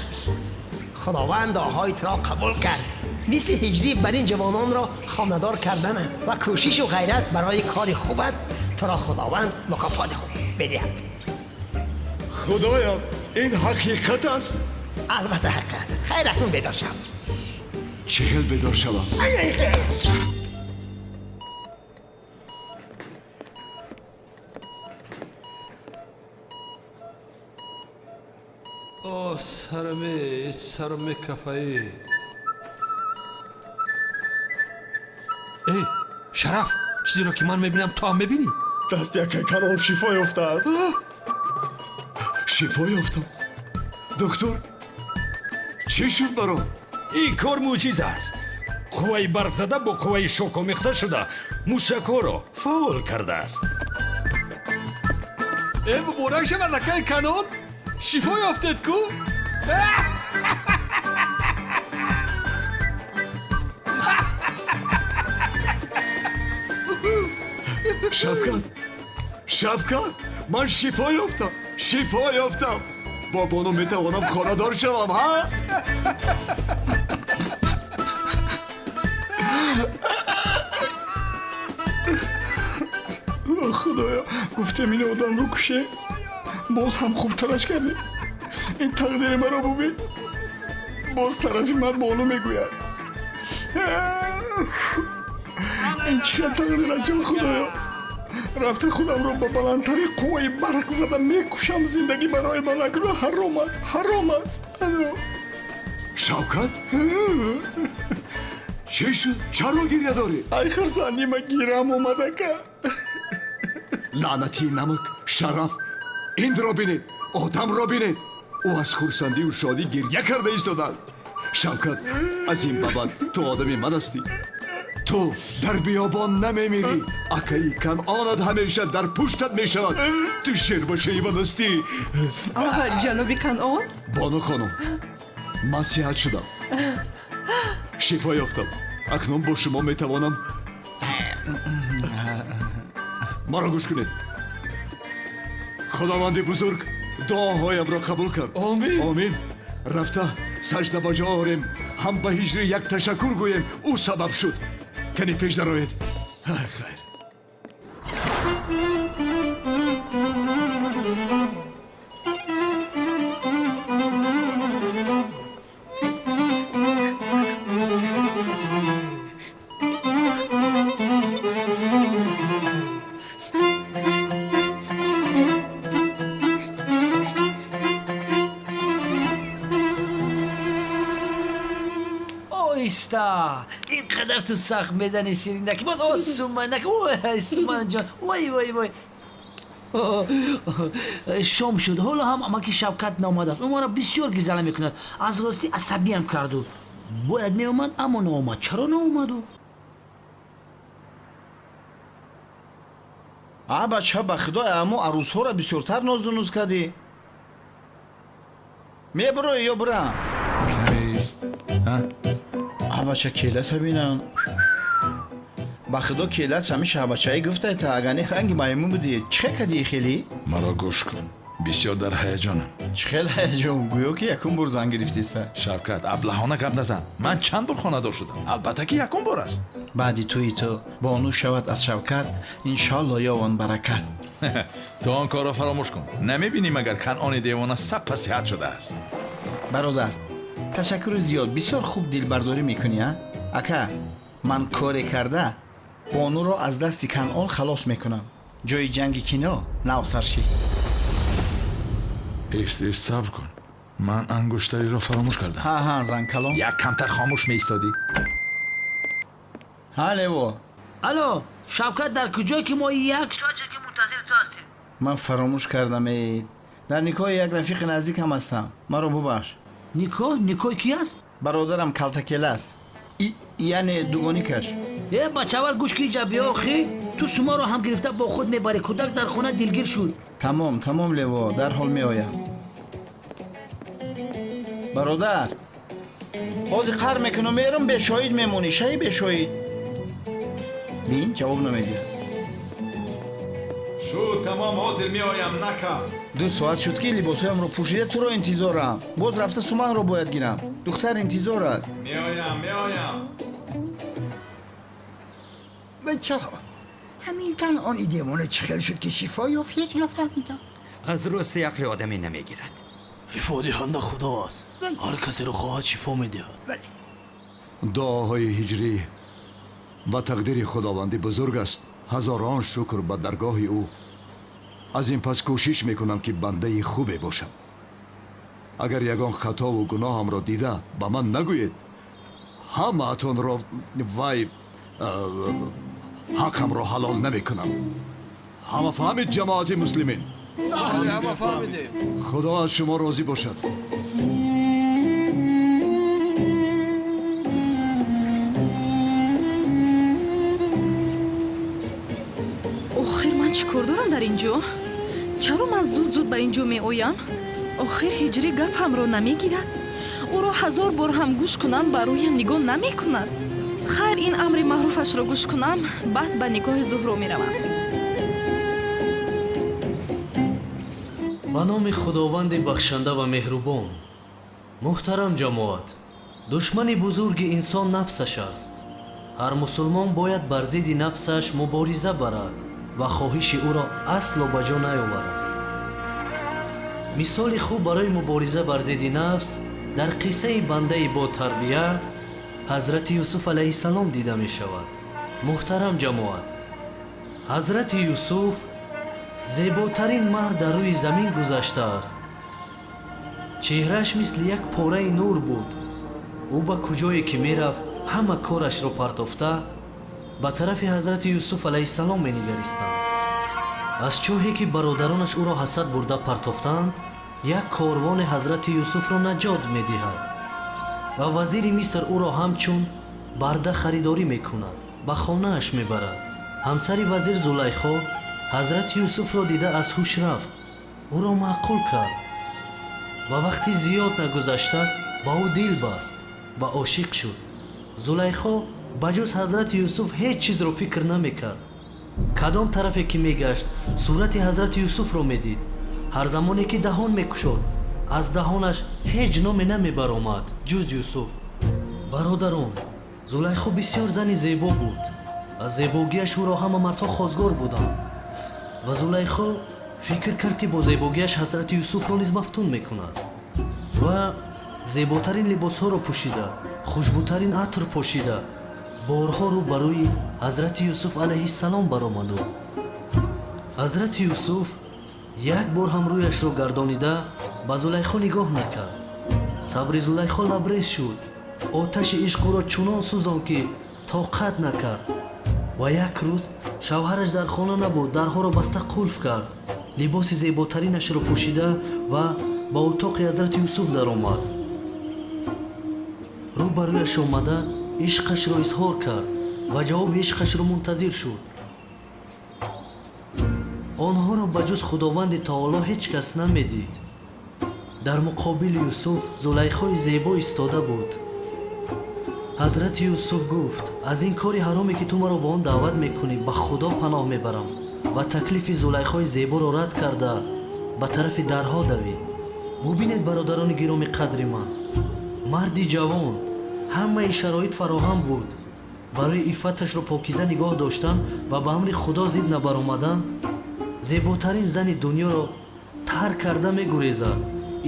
худованд дуоҳои туро қабул кард. Мисли Ҳиҷрӣ бар ин ҷавононро хонадор кардана ва кӯшишу ғайрат барои кори хубат туро худованд мукофоти хуб медиҳад. Худоё, ин ҳақиқат аст? Албатта, ҳақиқат аст. Хайр, акнун бедор шав. Чӣ хел бедор шавам? Ай, хел. О, сараме, сараме кафае. Э, Шараф, чизеро ки ман мебинам, ту ҳам мебинӣ? Дасти акай Канон шифо ёфтааст. Шифо ёфтам? Доктор, чӣ шуд баром? Ин кор мӯъҷиза аст. Қувваи барқзада бо қувваи шок омехта шуда, мушакҳоро фаъол кардааст. Э, муборак шавад, акай Канон, шифо ёфтед ку! Шавкат, Шавкат, ман шифо ёфтам, шифо ёфтам. Бо бону метавонам хонадор шавам, ҳа? Худоё, гуфтем ин одамро куше, боз ҳам хубтараш кардем. Ин тақдири маро бубин. Боз тарафи ман бону мегӯяд. Ин чӣ хел тақдир аст, ё худоё? Рафта худамро ба баландтарин қувваи барқ зада мекушам. Зиндагӣ барои ман акнун ҳаром аст, ҳаром аст, ҳаром. Шавкат, чӣ шуд? Чаро гиря дорӣ? Ай, хурсандима гирам омадака. Лаънатии намак! Шараф, инро бинед, одамро бинед, ӯ аз хурсандию шодӣ гиря карда истодад. Шавкат, аз ин ба баъд ту одами ман ҳастӣ. Ту дар биёбон намемирӣ. Акаи Канъонат ҳамеша дар пуштат мешавад. Ту шербачаи ман ҳастӣ. Ҷаноби Канъон. Бону хонум, ман сиҳат шудам, шифо ёфтам. Акнун бо шумо метавонам. Маро гӯш кунед. Худованди бузург дуоҳоямро қабул кард. Омин. Омин. Рафта сажда ба ҷо орем, ҳам ба Ҳиҷрӣ як ташаккур гӯем. Ӯ сабаб шуд. Кани, пеш дароед. Хайр. Оҳиста, ин қадар ту сахт мезанӣ, ширинаки ман. О, суманак, суман ҷон, вой, вой, вой. Шом шуд, ҳоло ҳам амаки Шавкат наомадааст. Ӯ маро бисёр гизала мекунад. Аз ростӣ асабиям карду. Бояд меомад, аммо наомад. Чаро наомаду? А, бача, ба худо, аммо арӯсҳоро бисёртар нозу нуз кардӣ. Мебуроӣ ё бурам? Камест. А, бача, келаса бинам. Ба худо келат ҳами шаҳбачаӣ гуфтай та агане ранги маймун будӣ. Чӣ кадӣ хелӣ? Маро гӯш кун. Бисёр дар ҳаяҷонам. Чӣ хел ҳаяҷон? Гӯё ки якум бор зан гирифтиста. Шавкат, аблаҳона гап назан. Ман чанд бор хонадор шудам. Албатта ки якум бор аст. Баъди тӯи ту бону шавад аз Шавкат, иншоалло ёвон баракат. Ту он корро фаромӯш кун. Намебинӣ магар Канъони девона саппа сиҳат шудааст. Бародар, ташаккури зиёд, бисёр хуб дилбардорӣ мекунӣ, а? Ака, ман коре карда бонуро аз дасти Канъон халос мекунам. Ҷои ҷанги кино нав сар шид. Ист, ист, сабр кун. Ман ангуштариро фаромӯш кардам. Ҳа, ҳа, занкалон. Як камтар хомӯш меистодӣ. Ҳа, Лево. Алло, Шавкат дар куҷое ки мо як соате ки мунтазири ту ҳастем? Ман фаромӯш кардам, эй. Дар никоҳи як рафиқи наздикам ҳастам. Маро бубахш. Никоҳ? Никоҳи ки аст? Бародарам калтакелас. Яъне дугоникаш. Э, бачавар гӯш ки иҷа биё охӣ. Ту суморо ҳам гирифта бо худ мебарӣ. Кӯдак дар хона дилгир шуд. Тамом, тамом, Лево, дарҳол меоям. Бародар, ҳозир қар мекунам, мерам, бешоҳид мемонӣ, шаи бешоҳид. Бин, ҷавоб намедиҳад. Шуд, тамом, ҳозир меоям, накаф. 2 соат шуд ки либосҳоямро пӯшида туро интизорам. Боз рафта суманро бояд гирам. Духтар интизор аст. Меоям, меоям. Бачаҳо, ҳамин Канъони девона чӣ хел шуд ки шифо ёфт, ҳеҷ нафаҳмидам. Аз рости ақли одамӣ намегирад. Шифодиҳанда худо аст. Ҳар касеро хоҳад шифо медиҳад. Дуоҳои ҳиҷрӣ ва тақдири худованди бузург аст. Ҳазорон шукр ба даргоҳи ӯ. Аз ин пас кӯшиш мекунам ки бандаи хубе бошам. Агар ягон хатову гуноҳамро дида ба ман нагӯед, ҳамаатонро вай ҳаққамро ҳалол намекунам. Ҳама фаҳмид, ҷамоати муслимин? Ҳама фаҳмидем. Худо аз шумо розӣ бошад. Охир ман чӣ кор дорам дар ин ҷо? Чаро ман зуд-зуд ба ин ҷо меоям? Охир ҳиҷрӣ гапамро намегирад. Ӯро ҳазор бор ҳам гӯш кунам, ба рӯям нигоҳ намекунад. Хайр, ин амри маъруфашро гӯш кунам, баъд ба никоҳи Зуҳро меравам. Ба номи Худованди бахшанда ва меҳрубон. Муҳтарам ҷамоат, душмани бузурги инсон нафсаш аст. Ҳар мусулмон бояд бар зидди нафсаш мубориза барад ва хоҳиши ӯро асло ба ҷо наёварад. Мисоли хуб барои мубориза бар зидди нафс дар қиссаи бандаи ботарбия ҳазрати Юсуф алайҳиссалом дида мешавад. Муҳтарам ҷамоат, ҳазрати Юсуф зеботарин мард дар рӯи замин гузаштааст. Чеҳрааш мисли як пораи нур буд. Ӯ ба куҷое ки мерафт, ҳама корашро партофта ба тарафи ҳазрати Юсуф алайҳиссалом менигаристанд. Аз чоҳе ки бародаронаш ӯро ҳасад бурда партофтанд, як корвоне ҳазрати Юсуфро наҷот медиҳад ва вазири Миср ӯро ҳамчун барда харидорӣ мекунад, ба хонааш мебарад. Ҳамсари вазир Зулайхо ҳазрати Юсуфро дида аз ҳуш рафт, ӯро маъқул кард ва вақти зиёд нагузашта ба ӯ дил баст ва ошиқ шуд. Зулайхо ба ҷуз ҳазрати Юсуф ҳеҷ чизро фикр намекард. Кадом тарафе ки мегашт, сурати ҳазрати Юсуфро медид. Ҳар замоне ки даҳон мекушод, аз даҳонаш ҳеҷ номе намебаромад ҷуз Юсуф. Бародарон, Зулайхо бисёр зани зебо буд. Аз зебогиаш ӯро ҳама мардҳо хозгор буданд. Ва Зулайхо фикр кард ки бо зебогиаш ҳазрати Юсуфро низ мафтун мекунад. Ва зеботарин либосҳоро пӯшида, хушбӯтарин атр пошида, борҳо рӯ ба рӯи ҳазрати Юсуф алайҳиссалом баромаду. Ҳазрати Юсуф як бор ҳам рӯяшро гардонида ба Зулайхо нигоҳ накард. Сабри Зулайхо лабрез шуд. Оташи ишқ ӯро чунон сӯзон ки тоқат накард. Ва як рӯз шавҳараш дар хона набуд, дарҳоро баста қулф кард. Либоси зеботаринашро пӯшида ва ба утоқи ҳазрати Юсуф даромад. Рӯ ба рӯяш омада ишқашро изҳор кард ва ҷавоби ишқашро мунтазир шуд. Онҳоро ба ҷуз Худованди Таоло ҳеҷ кас намедид. Дар муқобили Юсуф Зулайхои зебо истода буд. Ҳазрати Юсуф гуфт: аз ин кори ҳароме, ки ту маро ба он даъват мекунӣ, ба Худо паноҳ мебарам, ва таклифи Зулайхои зеборо рад карда, ба тарафи дарҳо давид. Бубинед, бародарони гироми қадри ман, марди ҷавон, ҳамаи шароит фароҳам буд барои иффаташро покиза нигоҳ доштан ва ба амри Худо зид набаромадан, зеботарин зани дунёро тарк карда мегурезад.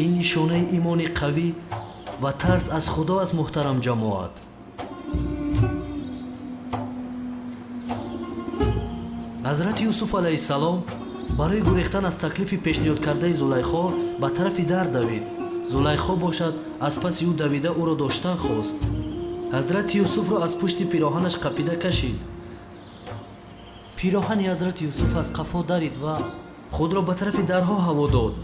Ин нишонаи имони қавӣ ва тарс аз Худо аст, муҳтарам ҷамоат. Ҳазрати Юсуф алайҳиссалом барои гурехтан аз таклифи пешниҳодкардаи Зулайхо ба тарафи дар давид. Зулайхо бошад, аз паси ӯ давида, ӯро доштан хост. Ҳазрати Юсуфро аз пушти пироҳанаш қапида кашид. Пироҳани ҳазрати Юсуф аз қафо дарид ва худро ба тарафи дарҳо ҳаво дод.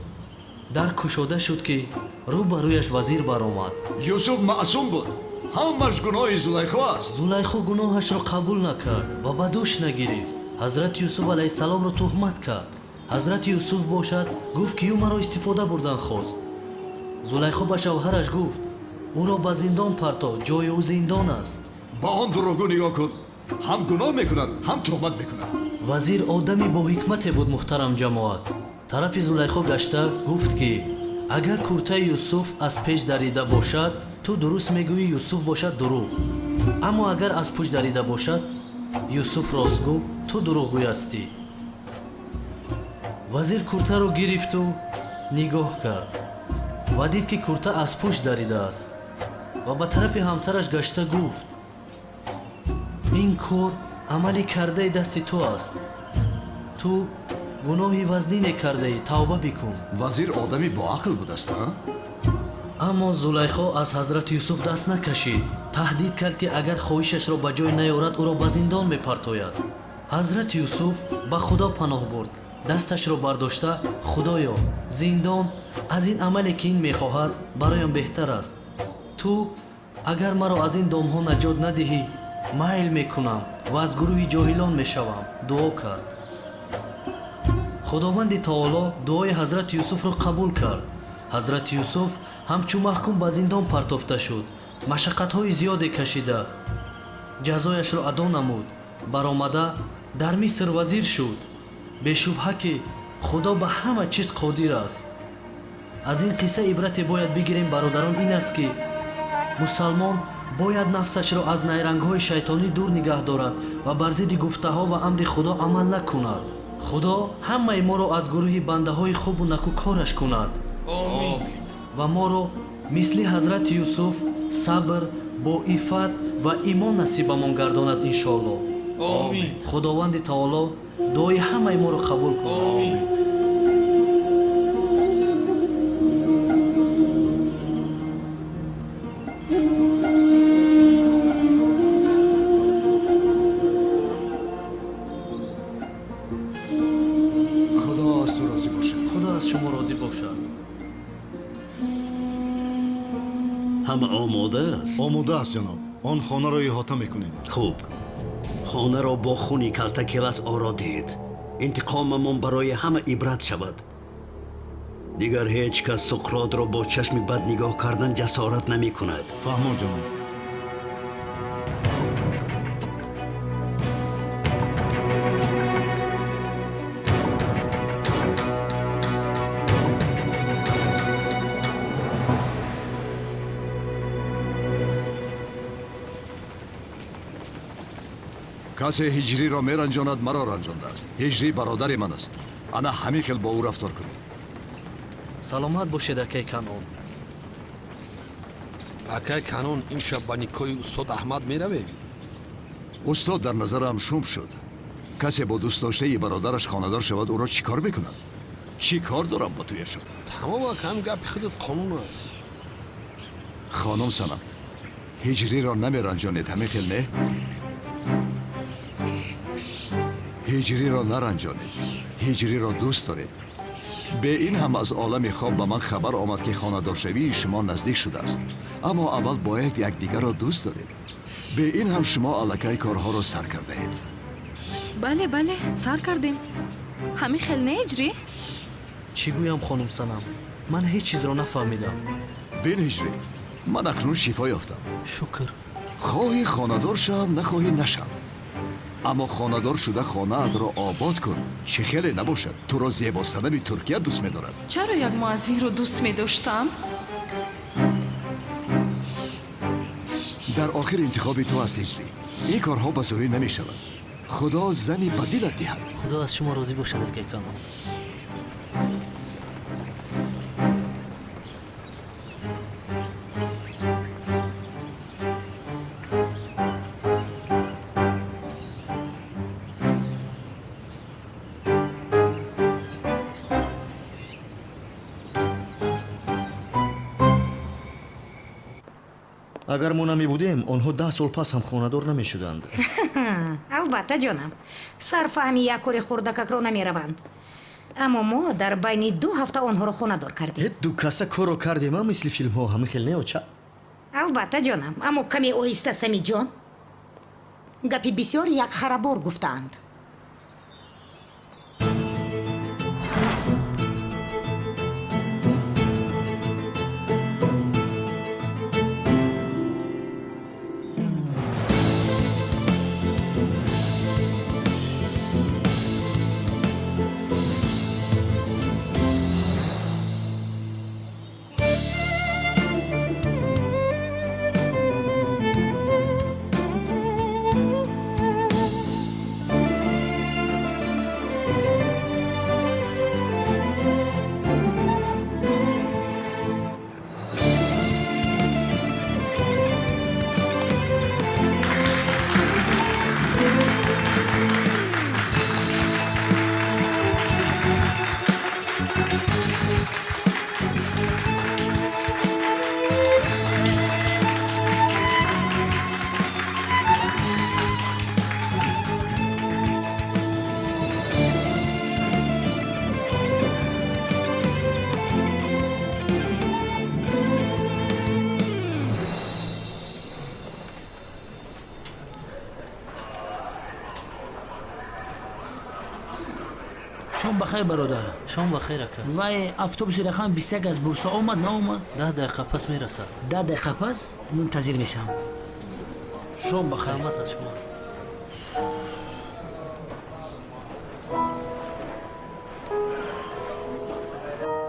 Дар кушода шуд, ки рӯ ба рӯяш вазир баромад. Юсуф маъсум буд, ҳамаш гуноҳи Зулайхо аст. Зулайхо гуноҳашро қабул накард ва ба дӯш нагирифт. Ҳазрати Юсуф алайҳиссаломро туҳмат кард. Ҳазрати Юсуф бошад, гуфт, ки ӯ маро истифода бурдан хост. Зулайхо ба шавҳараш гуфт: ӯро ба зиндон парто, ҷои ӯ зиндон аст. Ба он дурӯғгӯ нигоҳ кун, ҳам гуноҳ мекунад, ҳам туҳмат мекунад. Вазир одами бо ҳикмате буд, муҳтарам ҷамоат. Тарафи Зулайхо гашта гуфт, ки агар куртаи Юсуф аз пеш дарида бошад, ту дуруст мегӯӣ, Юсуф бошад дурӯғ, аммо агар аз пушт дарида бошад, Юсуф ростгӯ, ту дурӯғгӯй ҳастӣ. Вазир куртаро гирифту нигоҳ кард ва дид, ки курта аз пушт даридааст, ва ба тарафи ҳамсараш гашта гуфт: ин кор амали кардаи дасти ту аст, ту гуноҳи вазнине кардаӣ, тавба бикун. Вазир одами боақл будааст, а? Аммо Зулайхо аз ҳазрати Юсуф даст накашид. Таҳдид кард, ки агар хоҳишашро ба ҷой наёрад, ӯро ба зиндон мепартояд. Ҳазрати Юсуф ба Худо паноҳ бурд. Дасташро бардошта: худоё, зиндон аз ин амале, ки ин мехоҳад, бароям беҳтар аст. Ту агар маро аз ин домҳо наҷот надиҳӣ, майл мекунам ва аз гурӯҳи ҷоҳилон мешавам. Дуо кард. Худованди таоло дуои ҳазрати Юсуфро қабул кард. Ҳазрати Юсуф ҳамчун маҳкум ба зиндон партофта шуд. Машаққатҳои зиёде кашида, ҷазояшро адо намуд. Баромада, дар Миср вазир шуд. Бешубҳа, ки Худо ба ҳама чиз қодир аст. Аз ин қисса ибрате бояд бигирем, бародарон, ин аст, ки мусалмон бояд нафсашро аз найрангҳои шайтонӣ дур нигаҳ дорад ва бар зидди гуфтаҳо ва амри Худо амал накунад. Худо ҳамаи моро аз гурӯҳи бандаҳои хубу накӯкораш кунад ва моро мисли ҳазрати Юсуф сабр бо иффат ва имон насибамон гардонад, иншоалло. Худованди таоло дуои ҳамаи моро қабул кунад. Худо аз ту розӣ бошад. Худо аз шумо розӣ бошад. Ҳама омода аст? Омода аст, ҷаноб. Он хонаро иҳота мекунем. Хуб, хонаро бо хуни Калтакелас оро диҳед. Интиқомамон барои ҳама ибрат шавад. Дигар ҳеҷ кас Суқротро бо чашми бад нигоҳ кардан ҷасорат намекунад. Фаҳмо, ҷаноб. Касе Ҳиҷриро меранҷонад, маро ранҷондааст. Ҳиҷрӣ бародари ман аст. Ана ҳамин хел бо ӯ рафтор кунед. Саломат бошед, акай Канон. Акай Канон, имшаб ба никоҳи устод Аҳмад меравем? Устод дар назарам шум шуд. Касе бо дӯстдоштаи бародараш хонадор шавад, ӯро чӣ кор мекунад? Чӣ кор дорам бо туяшон? Тамом, ака, ҳам гапи худат қонун. Хонум Санам, Ҳиҷриро намеранҷонед, ҳамин хел не? Ҳиҷриро наранҷонед, Ҳиҷриро дӯст доред. Бе ин ҳам аз олами хоб ба ман хабар омад, ки хонадоршавии шумо наздик шудааст, аммо аввал бояд якдигарро дӯст доред. Бе ин ҳам шумо аллакай корҳоро сар кардаед. Бале, бале, сар кардем. Ҳамин хел не, Ҳиҷрӣ? Чӣ гӯям, хонум Санам, ман ҳеҷ чизро нафаҳмидам. Бин, Ҳиҷрӣ, ман акнун шифо ёфтам. Шукр. Хоҳӣ хонадор шав, нахоҳӣ нашав. Аммо хонадор шуда хонаатро обод кун. Чӣ хеле набошад, туро зебо санами Туркия дӯст медорад. Чаро як муаззинро дӯст медоштам? Дар охир интихоби ту аст, Ҳиҷрӣ. Ин корҳо ба зӯрӣ намешавад. Худо зани ба дилат диҳад. Худо аз шумо розӣ бошад, акай Канон. Агар мо намебудем, онҳо 10 сол пас ҳам хонадор намешуданд. Албатта, ҷонам, сарфаҳми як кори хурдакакро намераванд, аммо мо дар байни 2 ҳафта онҳоро хонадор кардем. Э, ду каса корро кардем, а мисли филмҳо, ҳамин хел не, оча? Албатта, ҷонам, аммо каме оҳиста, Самидҷон. Гапи бисёр як харабор гуфтаанд. Шом бахайр, бародар. Шом бахайр, ака. Вай автобуси рақами 21 аз Бурса омад, наомад? 10 дақиқа пас мерасад. 10 дақиқа пас мунтазир мешавам. Шом бахайр. Раҳмат аз шумо.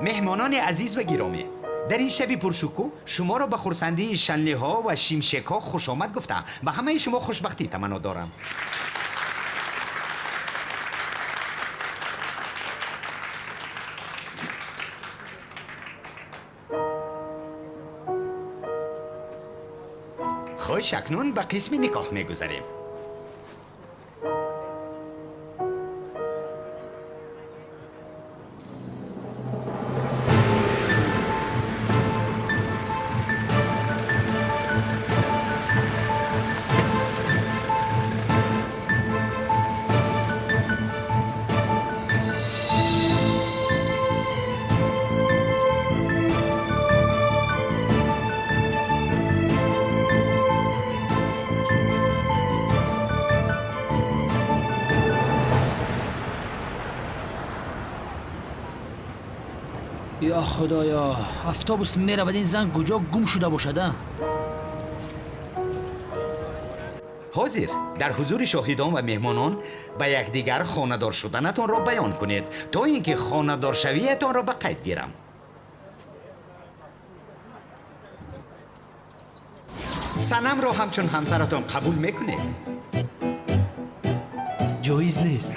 Меҳмонони азиз ва гиромӣ, дар ин шаби пуршукӯҳ шуморо ба хурсандии шанлиҳо ва шимшекҳо хушомад гуфтам. Ба ҳамаи шумо хушбахтӣ таманно дорам. Хуш, акнун ба қисми никоҳ мегузарем. Ё Худоё, автобус меравад, ин зан куҷо гум шуда бошад, а? Ҳозир дар ҳузури шоҳидон ва меҳмонон ба якдигар хонадор шуданатонро баён кунед, то ин ки хонадоршавиятонро ба қайд гирам. Санамро ҳамчун ҳамсаратон қабул мекунед? Ҷоиз нест.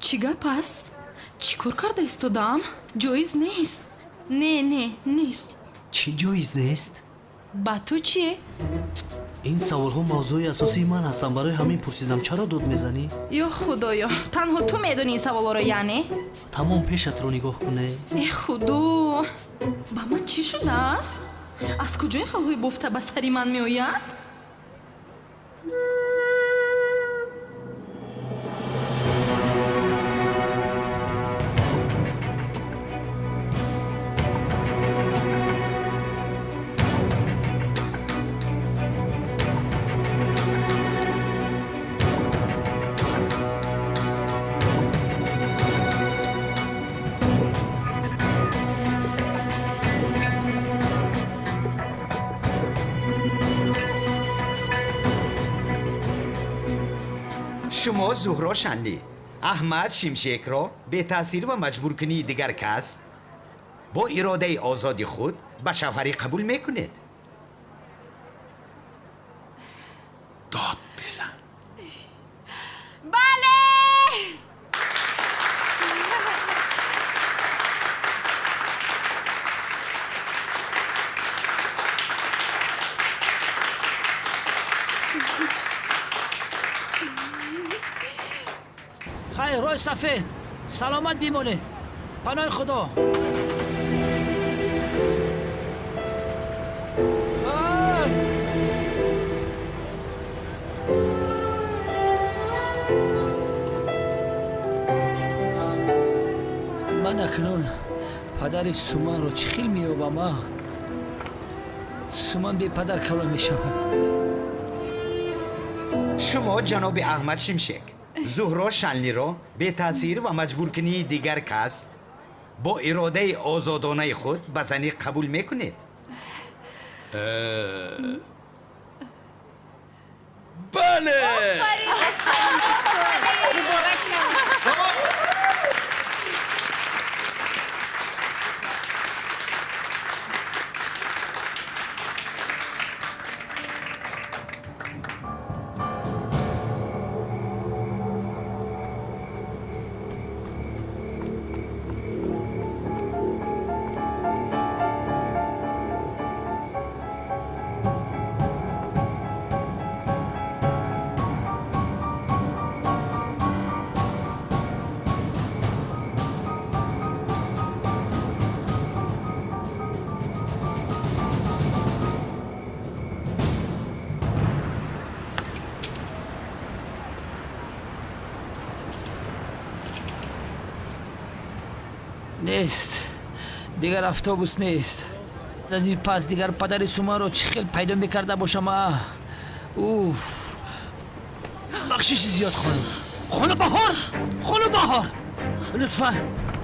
Чӣ гап аст? Чӣ кор карда истодаам? Ҷоиз нест. Не, не, нест. Чӣ ҷоиз нест? Ба ту чӣ? Ин саволҳо мавзӯи асосии ман ҳастанд. Барои ҳамин пурсидам, чаро дод мезанӣ? Ё Худоё, танҳо ту медонӣ ин саволҳоро, яъне? Тамом, пешатро нигоҳ куне. Э Худо, ба ман чӣ шудааст? Аз куҷо ин халҳои бофта ба сари ман меояд? Шумо Зуҳро Шанлӣ, Аҳмад Шимшекро бетаъсир ва маҷбуркунии дигар кас бо иродаи озоди худ ба шавҳарӣ қабул мекунед? Дод бизан. Бале! Хайр, роҳи сафед, саломат бимонед, паноҳи Худо. Ай! Ман акнун падари Суманро чӣ хел меёбам? А Суман бепадар калон мешавад. Шумо ҷаноби Аҳмад Шимшек, Зуҳро Шанлиро бетаъсир ва маҷбуркунии дигар кас бо иродаи озодонаи худ ба занӣ қабул мекунед? Бале! Муборак шавад! Нест, дигар автобус нест. Аз ин пас дигар падари Суманро чӣ хел пайдо мекарда бошам? А уф, бахшиши зиёд, хонум. Хонум Баҳор, хонум Баҳор, лутфан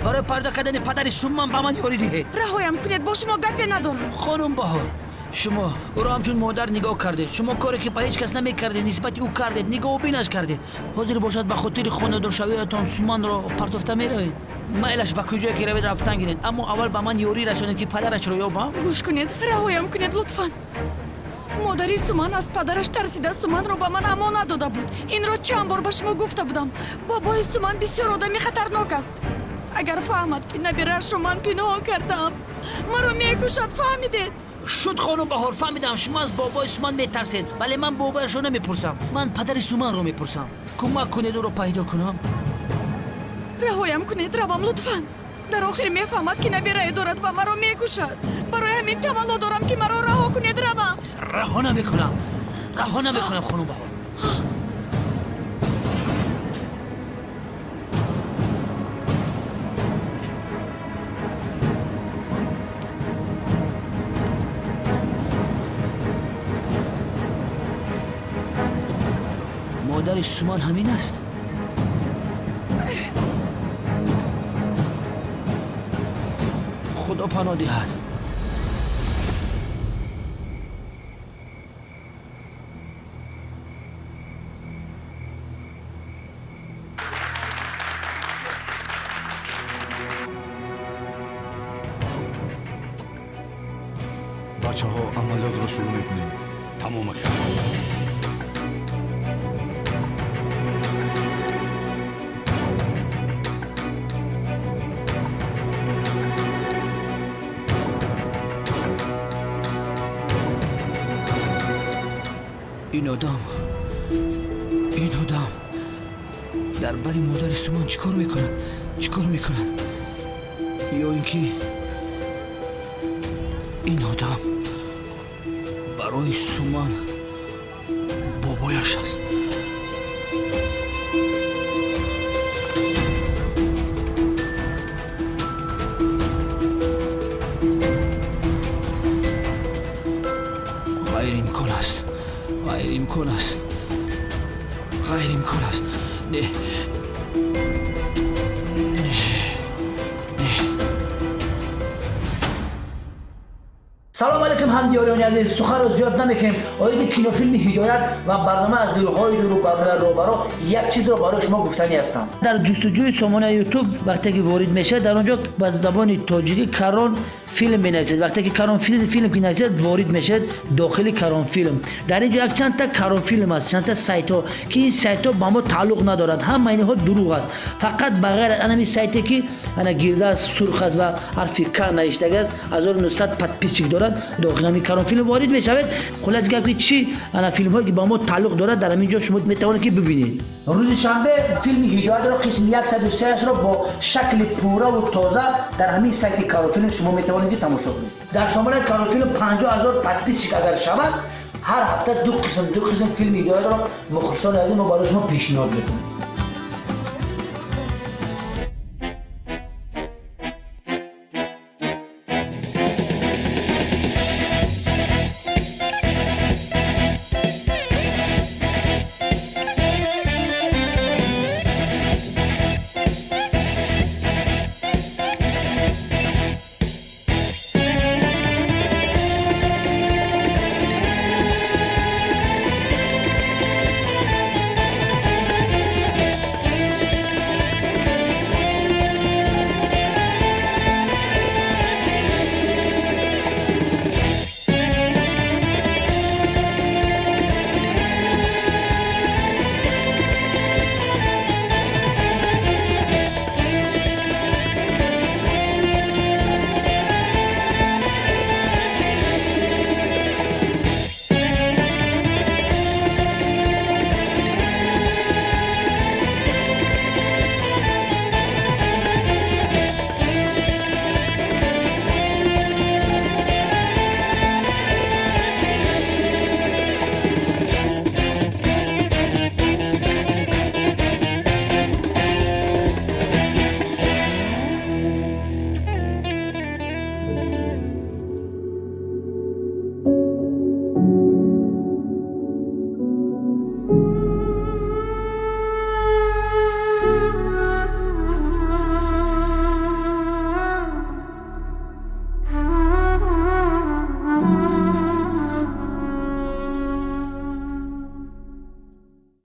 барои пайдо кардани падари Суман ба ман ёрӣ диҳед. Раҳоям кунед, бо шумо гапе надорам. Хонум Баҳор, шумо ӯро ҳамчун модар нигоҳ кардед. Шумо коре ки ба ҳеҷ кас намекардед, нисбати ӯ кардед, нигоҳубинаш кардед. Ҳозир бошад, ба хотири хонадоршавиятон Суманро партофта меравед? Майлаш, ба куҷое ки равед, рафтан гиред, аммо аввал ба ман ёрӣ расонед, ки падарашро ёбам. Гӯш кунед, раҳоям кунед, лутфан. Модари Суман аз падараш тарсида Суманро ба ман амонат дода буд. Инро чанд бор ба шумо гуфта будам. Бобои Суман бисёр одами хатарнок аст. Агар фаҳмад, ки набираашро ман пинҳон кардаам, маро мекушад, фаҳмидед? Шуд, хонум Баҳор, фаҳмидам. Шумо аз бобои Суман метарсед, вале ман бобояшро намепурсам, ман падари Суманро мепурсам. Кӯмак кунед, ӯро пайдо кунам. Раҳоям кунед, равам, лутфан. Дар охир мефаҳмад, ки набирае дорад ва маро мекушад. Барои ҳамин тавалло дорам, ки маро раҳо кунед, равам. Раҳо намекунам, раҳо намекунам, хонум Баҳор. Модари Суман ҳамин аст? Худо паноҳ диҳад. Бачаҳо, амалиётро шурӯъ мекунем. Тамом, ака. Ин одам, ин одам дар бари модари Суман чӣ кор мекунад? Чӣ кор мекунад? Ё ин ки ин одам барои Суман бобояш аст? Ғайриимкон аст, ғайриимкон аст, ғайриимкон аст. Не, не, не. Салом алейкум, ҳамдиёриёни азиз. Суханро зиёд намекунем. Оиди кинофилми «Ҳидоят» ва барнома «Аз дурҳои дуру» барнома «Робаро» як чизро барои шумо гуфтанӣ ҳастам. Дар ҷустуҷӯи сомонаи Ютуб вақте ки ворид мешавед, дар он ҷо ба забони тоҷикӣ «Карон филм» менависед. Вақте ки «Карон филм» ки нависед, ворид мешавед дохили Карон филм. Дар ин ҷо як чандта Карон филм аст, чандта сайтҳо, ки ин сайтҳо ба мо тааллуқ надорад. Ҳама инҳо дурӯғ аст. Фақат ба ғайр аз анами сайте, ки ана гирда аст, сурх аст ва ҳарфи К навиштагӣ аст, 1900 подписчик дорад. Дохили ҳамин Карон филм ворид мешавед. Хуллас гап, ки чӣ ана филмҳое, ки ба мо тааллуқ дорад, дар ҳамин ҷо шумо метавонед, ки бибинед. Рӯзи шанбе филми «Ҳидоятро» қисми 103-ашро бо шакли пурраву тоза дар ҳамин сайти Каронфилм шумо метавонед, ки тамошо кунед. Дар сомонаи Каронфилм 50 000 подписчик агар шавад, ҳар ҳафта ду қисм, ду қисм филми «Ҳидоятро», мухлисони азиз, мо барои шумо пешниҳод мекунем.